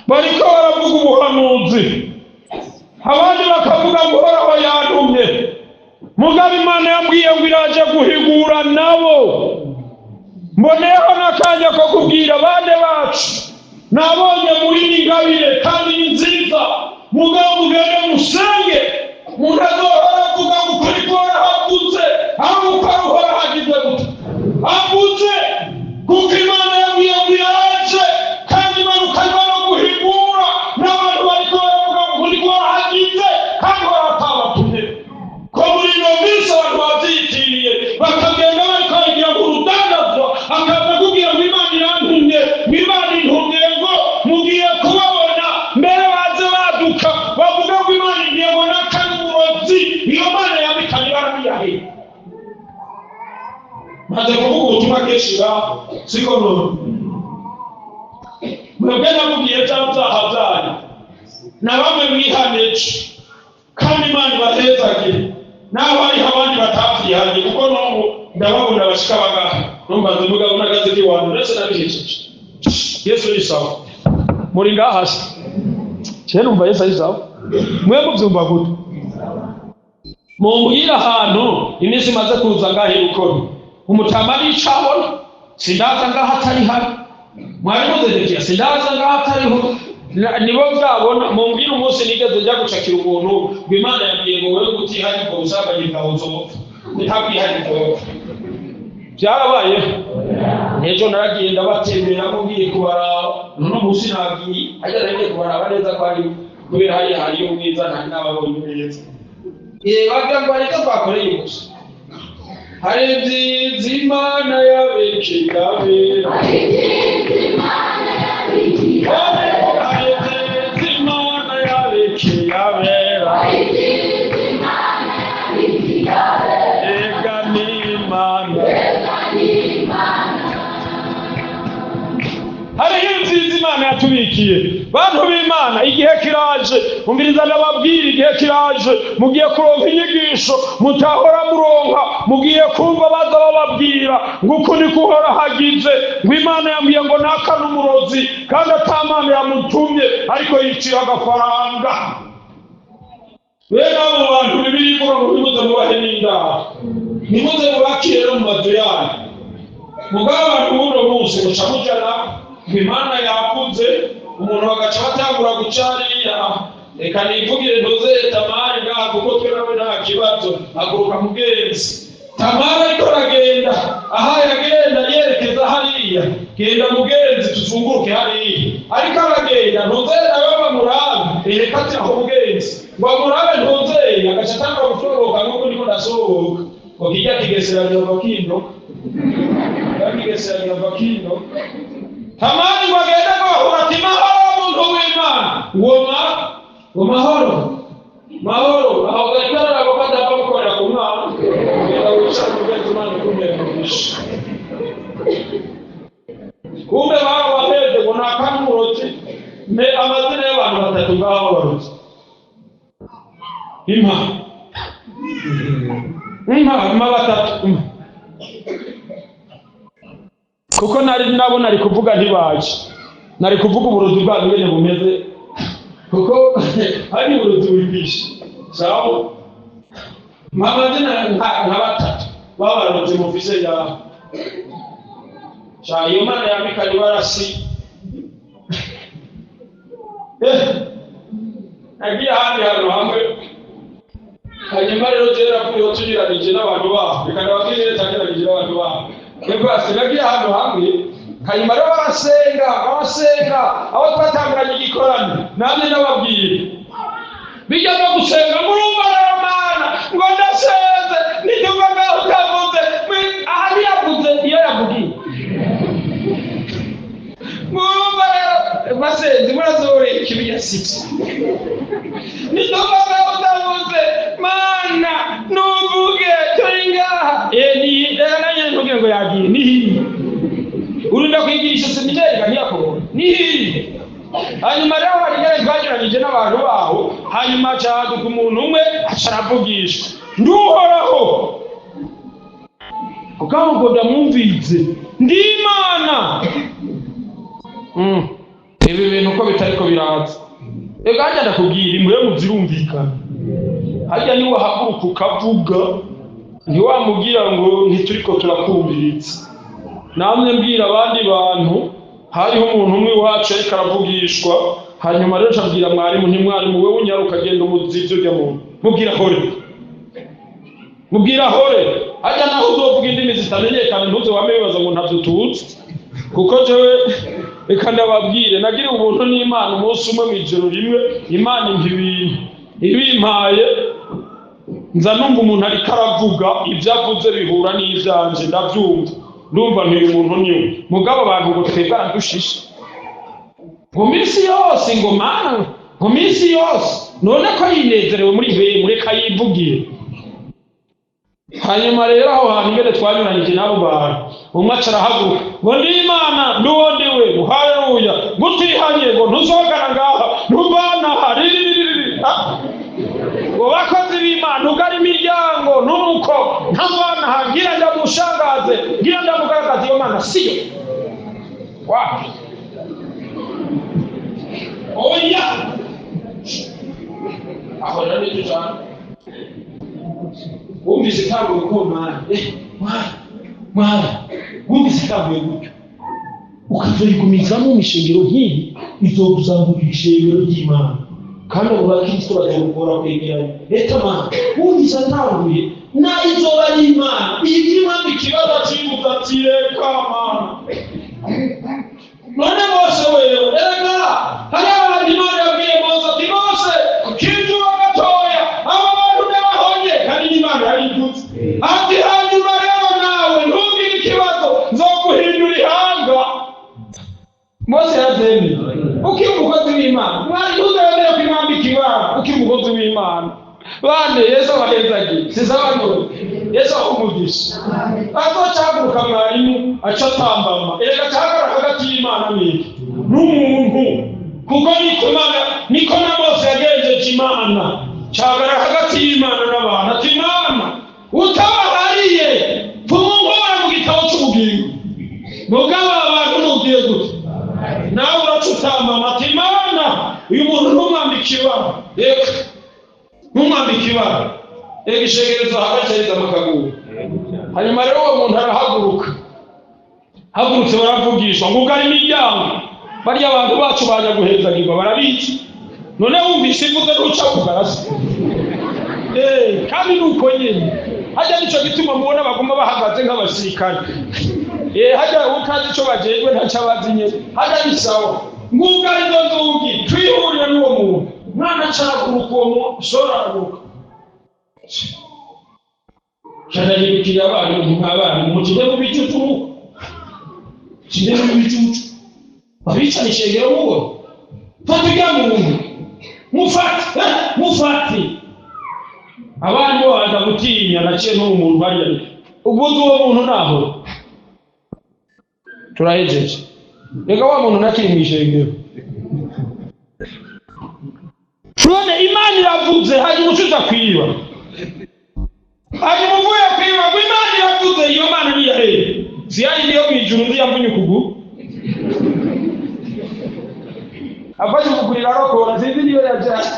bariko baravuga ubuhanuzi, abandi bakavuga ngo Uhoraho yantumye. Mugabo Imana yambwiye ngo iraje guhigura nabo. Mboneyeho n'akanya ko kubwira bane bacu nabonye muri ingabire kandi ni nziza, mugabo mugende musenge. Umuntu azohora avuga. yambwiye ngo n'akanurozi. Iyo Mana yambikanye baramiyahe. Maze kuvuga ubutumwa kenshi ngaho, siko none mwebwe namubwiye bya byaha byanyu na bamwe mwihaneje, kandi Imana ibahezagire, naho hariho abandi batavyihanye, kuko n'ubu ndababona bashika bagaha numva nzi mugabo n'akazi k'iwanyu ndetse nabihejeje. Yesu ni sawa, muri ngaha se? Je numva Yesu ari sawa, mwe muvyumva gute? Mumbwire ahantu iminsi imaze kuza ngaha irukoni umutama aricabona. Sindaza ngaha atari habi, mwari muzedekiya, sindaza ngaha atariho. Nibo bwabona. Mumbwire umunsi nigeze njya gucakira umuntu ngo Imana yabwiye ngo wewe gutihanye ubwo busambanyi bwawe uzopfa, utabwihanye uzopfa. Byarabayeho? N'ejo naragiye ndabatembera ko ngiye kubaraba. None umunsi nagiye hajya, nagiye kubaraba neza ko ari kubera hariya hariyo umwiza, ntari nababonye neza. Bagira ngo hari icyo twakoreye gusa. Hari ibyiza Imana yabikigabira, hari ibyiza Imana yabikigabira, ega ni Imana. Hariho ibyiza Imana yatubikiye, bantu b'Imana. Igihe kiraje, umviriza ndababwira, igihe kiraje mugiye kuronka inyigisho mutahora muronka, mugiye kumva baza bababwira ngo uku niko uhora hagize, ngo Imana yambwiye ngo naka n'umurozi, kandi ata Mana yamutumye, ariko yicira agafaranga. Bene abo bantu Bibiliya ivuga ngo ntimuze mubahe n'indaro, ntimuze mubakire no mu mazu yanyu. Mugabo abantu b'uno munsi muca mujana ngo Imana yakuze umuntu, bagaca batangura guca hariya. Reka nivugire ntuzere Tamari ngaha, kuko twe nawe nta kibazo. Haguruka mugenzi. Tamari ariko aragenda, aha yagenda yerekeza hariya. Genda mugenzi, tuzunguruke hariya. Ariko aragenda, ntuzere nawe bamurabe. Reka ati aho mugenzi ngo amurabe, ntuzere agaca atangura gusoroka nk'uko ndiko ndasohoka, ngo kijya kigeseranya kino, kigeseranya kino. Tamari ngo agende ngo ahura ati: "Mahoro muntu w'Imana." Ngo ma ngo mahoro mahoro. Aho gatarara ko adapfa gukorera ku mwana. Genda wicara mugenzi, Imana ikumire umugisha. Kumbe barabaheze ngo ni akanurozi. Me amazina y'abantu batatu ngaho baruzi. Impa impa impa batatu, impa, kuko nari nabo nari kuvuga ntibaje, nari kuvuga uburozi bwabo ingene bumeze, kuko hari uburozi buri. Sawa, mpa amazina nka batatu b'abarozi mufise ngaho. Sha, iyo Mana yambikanye barasi. Nagiye ahandi hantu hamwe, hanyuma rero jewe navuyeho tunyuranije n'abantu baho. Reka ndababwire neza, tunyuranije n'abantu baho. Rwose nagiye ahantu hamwe, hanyuma rero barasenga, barasenga, aho twatanguranye igikorane. Namwe ndababwira, bijya no gusenga, murumva rero Mana ngo ndasenze, nitumva ngaho utavuze. Aha ntiyavuze iyo yavugiye. Murumva rero basenze, murazore ikibiyasiki, nitumva ngaho utavuze, Mana nuvuge, turi ngaha. Ni reka nanjye ntubwire ngo yagiye ni hiya, urinda kwigisha seminari ntiyakubona ni hiya. Hanyuma rero hari ingene twagiranyije n'abantu baho, hanyuma acahaduka umuntu umwe, aca aravugishwa: "Nduhoraho kuko ngo ndamwumvise, ndi Imana." Ibi bintu uko bitariko biraza, ega hajya ndakubwira, impwemu zirumvikana. Hajya niwahaguruka ukavuga, ntiwamubwira ngo ntituriko turakumviriza. Namwe mbwira abandi bantu, hariho umuntu umwe iwacu ariko aravugishwa. Hanyuma rero abwira mwarimu, nti: "Mwarimu, wewe unyaruka, agenda umuzivyo ujya muntu, mubwira hore, mubwira hore." Hajya naho uzovuga indimi zitamenyekana, ntuze wame wibaza ngo ntavyo tuzi, kuko jewe reka ndababwire, nagiriwe ubuntu n'Imana umunsi umwe mw'ijoro rimwe, Imana impa ibintu ibimpaye, nza numva umuntu ariko aravuga, ibyo avuze bihura n'ivyanje, ndavyumva, ndumva ntuyu muntu niwe. Mugabo abantu ngo twebwe aradushisha, ngo minsi yose ngo Mana Mu minsi yose none ko yinezerewe muri be, mureka yivugire. Hanyuma rero aho hantu ingene twanyuranyije n'abo bantu, umwe aca arahaguruka ngo ndi Imana n'uwo ndi we, ngo haleluya, ngo utihanye ngo ntuzogana ngaha, ntuvana aha, riririririri. Ngo bakozi b'Imana, ugara imiryango n'umuko, ntavana aha, ngira ndamushangaze, ngira ndamugaragaze, iyo Mana siyo wapi? Oya, aho rero nicyo cyane wumvise itanguye ko mwana, mwana, mwana, wumvise itanguye gutyo ukazoyigumizamo imishengero nk'iyi, izoguzamurira ishengero ry'Imana, kandi abo bakristo bazogukora kwegeranya. Reta mana, wumvise atanguye nayo izoba ari Imana igira impamvu ikibazo akibuza ati reka mana. None Mose wewe, erega hari abantu Imana yabwiye Mose ati Mose kinjura gatoya aba bantu ndabahonye, kandi n'Imana yarivuze ati hanyuma rero nawe ntugire ikibazo nzoguhindura ihanga. Mose yarabyemeye. Ukiri umukozi w'Imana mwari, ntuzemere ko Imana ikibara ukiri umukozi w'Imana. Bane Yesu abahezagiye, sizabanure Yesu ahumugisha. Azocaguruka mwarimu aca atambama, erega acahagarara hagati y'Imana n'iki n'umuntu, kuko niko Imana, niko na Mose yagenjeje Imana, cahagarara hagati y'Imana n'abantu ati Imana utabahariye pfuma mu gitabo cy'ubugingo, mugabo abantu nubwiye gute nawe uraca utambama ati Imana uyu muntu ntumwambike ibara, reka ntumwambike ibara, reka ishengerezo hagacereza mu kaguru. Hanyuma rero uwo muntu arahaguruka, hagurutse baravugishwa ngo ugare imiryango, barya abantu bacu baje guhezagirwa barabizi. None wumvise ivuze ntuca kugarasa. Kandi nuko nyene hajya nico gituma mubona baguma bahagaze nk'abasirikare. Hajya utazi ico bajejwe ntaco abazi nyene, hajya ni sawa ngugara izo nzugi twihurire n'uwo muntu. Mwana acahaguruka, uwo musore arahaguruka, canahindukira abarimu nk'abarimu mukije mu bicucu, mukije mu bicucu babicana ishengero mubo, fata urya muntu mufate, mufate. Abarimu babanza gutinya, naciye n'uwo muntu hariya, ubwo uwo muntu naho turahejeje, reka wa muntu ntakiri mu ishengero. None Imana iravuze, hanyuma ucuza kwiba, hanyuma uvuye kwiba ngo Imana iravuze, iyo Mana ni iyahe? Si yayindi yo mw'ijuru nzi yamvunye ukuguru, afashe ukuguru irarokora, sinzi niyo yajyanye.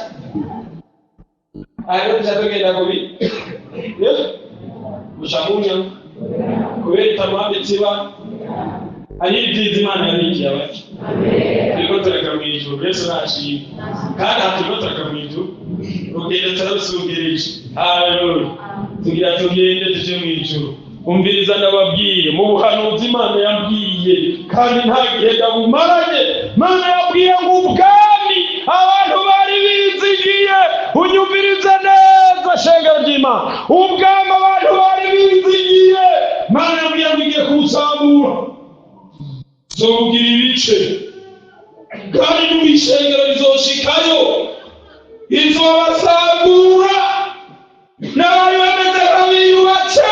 Hanyuma tuca tugenda kubi mushamunya kubera itamwambitse ibara. Hari ibyiza Imana yabikiye abacu, turiko tureka mw'ijuru, Yesu nashimwe, kandi aha turiko tureka mw'ijuru, rugendo turabisubirije. Haleluya, tugira tugende tuje mw'ijuru. Umviriza ndababwiye mu buhanuzi Imana yabwiye, kandi nta gihe ndabumaranye. Imana yabwiye ngo ubwami abantu bari bizigiye, unyumvirize neza shengero ry'Imana, ubwami abantu bari bizigiye, Imana yabwiye ngo igiye kuwusambura, zobugira ibice, kandi n'ibishengero bizoshikayo, izobasambura n'abari bameze nk'abiyubatse,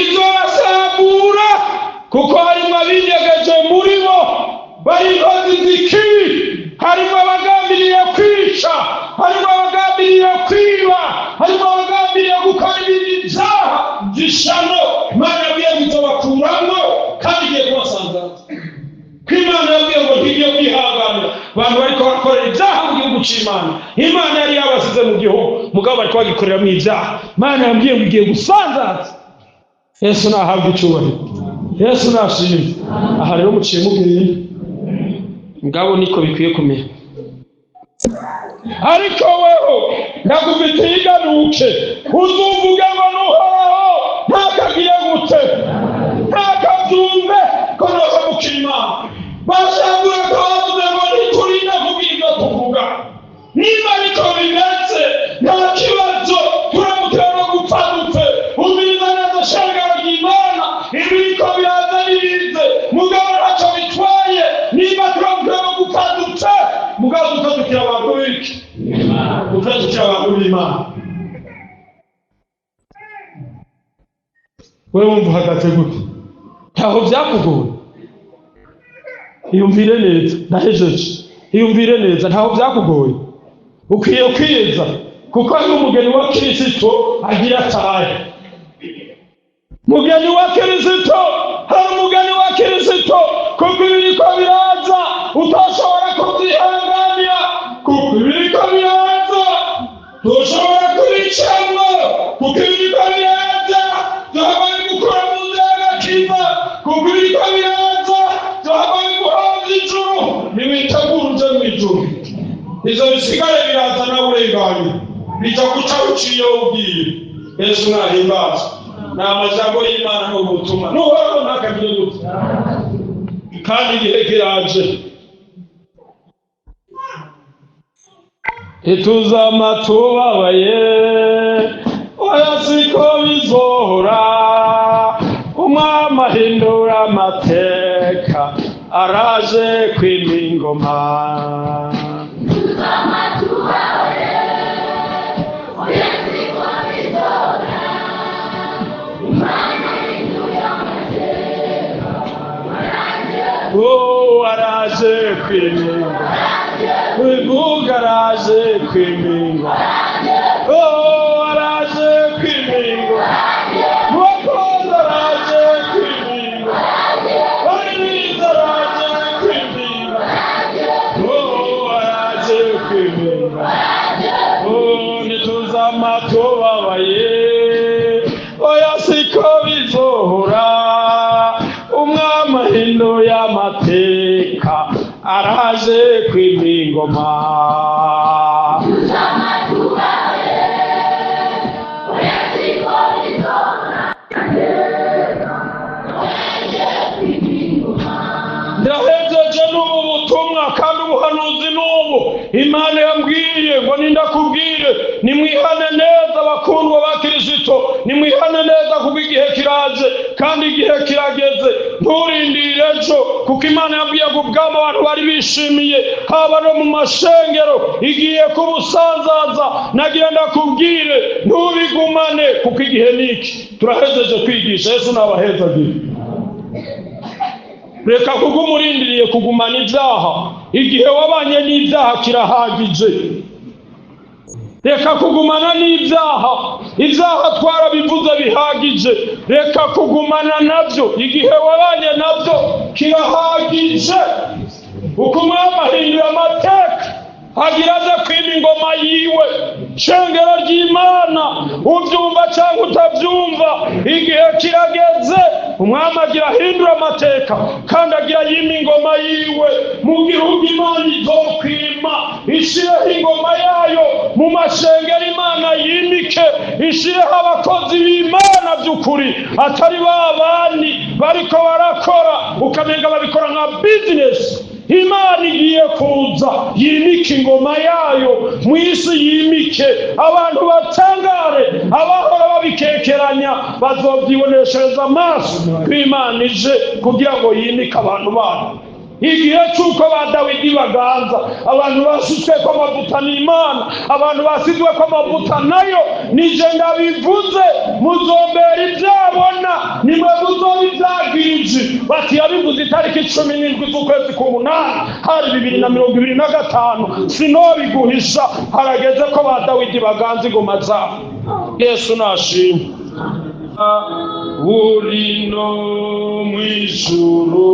izobasambura kuko harimo abinyegeje muri bo bari inkozi z'ikibi, harimo abagambiriye kwica, harimo abagambiriye kwiba, harimo abagambiriye gukora ibindi byaha by'ishano. Imana yabwiye ngo izobakuramwo kandi igiye kubasanzaza. Ko Imana yabwiye ngo ntigiye kwihanganira abantu bariko barakorera ibyaha mu gihugu c'Imana. Imana yari yabasize mu gihugu, mugabo bariko bagikoreramo ibyaha. Imana yabwiye ngo igiye gusanzaza. Yesu nahabwe icubahiro, Yesu nashimwe. Aha rero muciye mugenda, mugabo niko bikwiye kumera. Ariko weho ndagufitiye igaruke, uzuvuge ngo nuhoraho ntakagiye gute, ntakabyumve ko nohemuka Imana. Bashangura ko bavuze ngo ntiturinda kugira ibyo tuvuga, niba ariko bimeze nta kibazo, turamutera no gupfa dupfe. Umviriza neza shengero ry'Imana, ibiriko biraza n'ibize, mugabo ntacyo bitwaye, niba turamutera no gupfa dupfe, mugabo dupfe dukira abantu b'iki. y'Imana. Wewe wumva uhagaze gute? Ntaho byakugoye? Iyumvire neza, ndahejeje. Iyumvire neza, ntaho byakugoye. Ukwiye kwiyeza kuko ari umugeni wa Kristo agira atahe. Mugeni wa Kristo, hari umugeni wa Kristo, kuko ibiriko biraza utashobora kubyihanganira, kuko ibiriko biraza ntushobora kubicamwo, kuko ibiriko biraza byaba bigukura mu nzira y'agakiza, kuko ibiriko biraza byaba biguhabwa ijuru. Ntiwitegura uje mu ijuru, ivyo bisigaye biraza nawe urenganye, bija guca uciye ugiye. Yesu nahimbazwe. Ni amajambo y'Imana n'ubutumwa n'uhoraho ntakagire gutya, kandi igihe kiraje ntituzama tubabaye, oya siko bizohora. Umwami ahindura amateka, araje kwima ingoma. Oh, araje kwima ingoma, wivuga araje kwima ingoma. Oh, araje kwima ingoma, mubakozi araje kwima ingoma, baririmbyi araje kwima ingoma. Oh, araje kwima ingoma. Oh, ntituzama tubabaye, oya siko bizohora. Umwami ahinduye amateka, araje kwima ingoma. Ndahejeje n'ubu butumwa kandi ubuhanuzi n'ubu Imana yambwiye ngo nindakubwire, nimwihane neza bakundwa ba Kristo, nimwihane neza kuko igihe kiraje kandi igihe kirageze. Nturindire ejo, kuko Imana yambwiye ngo ubwami abantu bari bishimiye haba no mu mashengero igiye kubusanzaza. Nagira ndakubwire ntubigumane kuko igihe niki. Turahejeje kwigisha. Yesu nabahezagire. Reka kugumurindiriye kugumana ibyaha, igihe wabanye n'ibyaha kirahagije. Reka kugumana n'ibyaha, ibyaha twarabivuze bihagije. Reka kugumana nabyo, igihe wabanye nabyo kirahagije. Uko umwami ahindura amateka, agira aze kwima ingoma yiwe. Shengero ry'Imana, ubyumva cyangwa utabyumva, igihe kirageze. Umwami agira ahindura amateka kandi agira yima ingoma yiwe. Mu gihugu Imana izokwima, ishireho ingoma yayo. Mu mashengero Imana yimike, ishireho abakozi b'Imana by'ukuri, atari ba bandi bariko barakora ukamenga babikora nka bizinesi. Imana igiye kuza yimike ingoma yayo mu isi, yimike abantu batangare, abahora babikekeranya bazobyiboneshereza amaso ko Imana ije kugira ngo yimike abantu bayo. Igihe cy'uko ba Dawidi baganza, abantu basutswe ko amavuta n'Imana, abantu basizwe ko amavuta nayo, nije ndabivuze, muzombera ibyabona, nimwe muzoba ibyagirije. Bati yabivuze itariki 17 z'ukwezi k'umunani hari 2025, sinobiguhisha, harageze ko ba Dawidi baganza ingoma zabo. Yesu nashimwe. Uri no mw'ijuru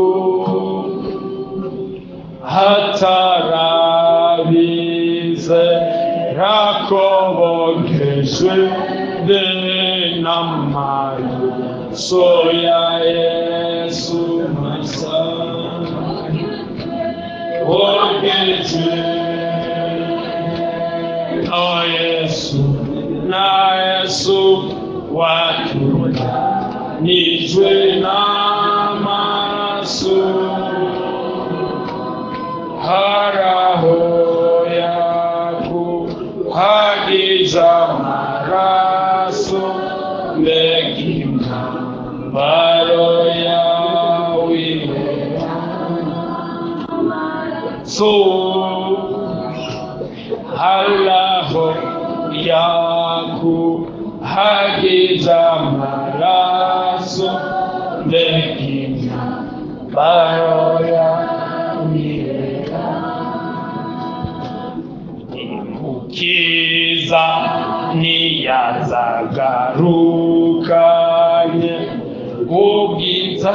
hatarabize rakobokejwe n'amaraso ya Yesu masa ogejwe na Yesu na Yesu watunganijwe n'amaraso haraho yakuhagiza amaraso mbega imyambaro yawe so haraho ya Hagiza amaraso mbega imyambaro yawirera, Umukiza ntiyazagarukanye ubwiza.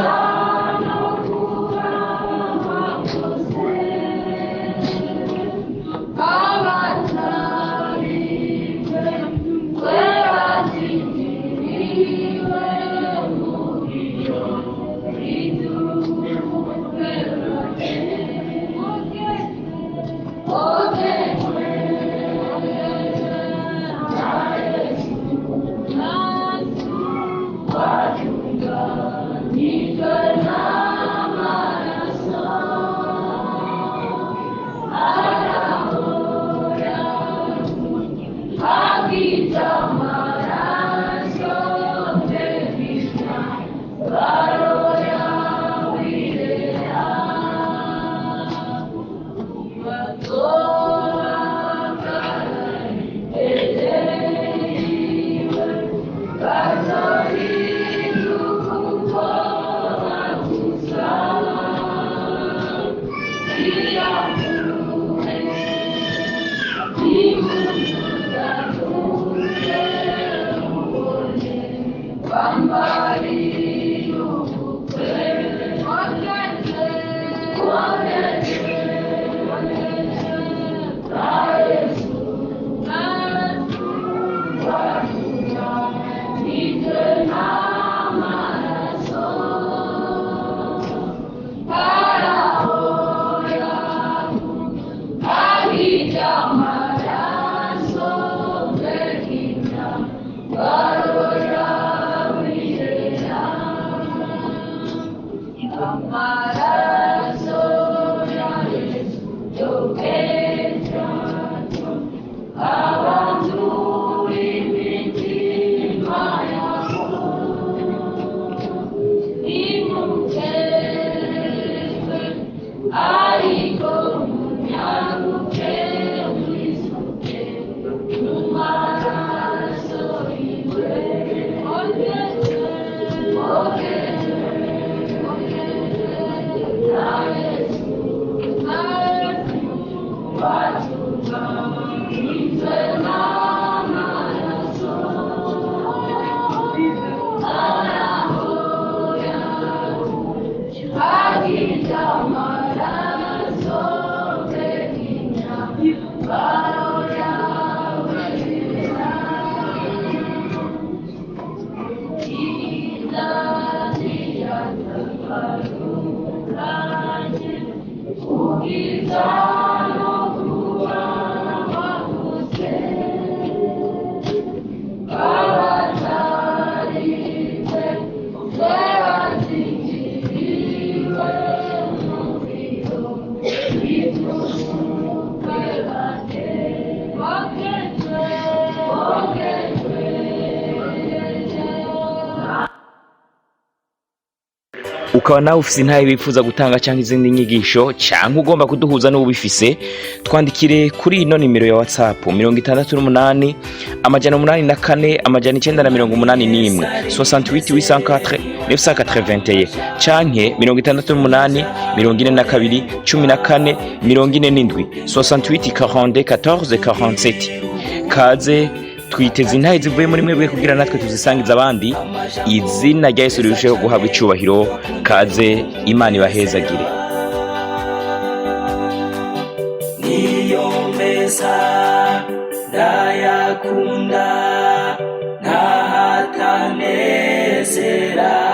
Ukaba nawe ufise intahe wifuza gutanga cyangwa izindi nyigisho, cyangwa ugomba kuduhuza n'ubifise, twandikire kuri ino nimero ya WhatsApp: 68 804 981, 68 804 981, canke 68 42 14 47, 68 42 14 47. Kaze, twiteze intahe zivuye muri mwebwe kugira natwe tuzisangiza abandi, izina rya Yesu rirusheho guhabwa icubahiro. Kaze, Imana ibahezagire. Niyo meza ndayakunda, ntahatanezera.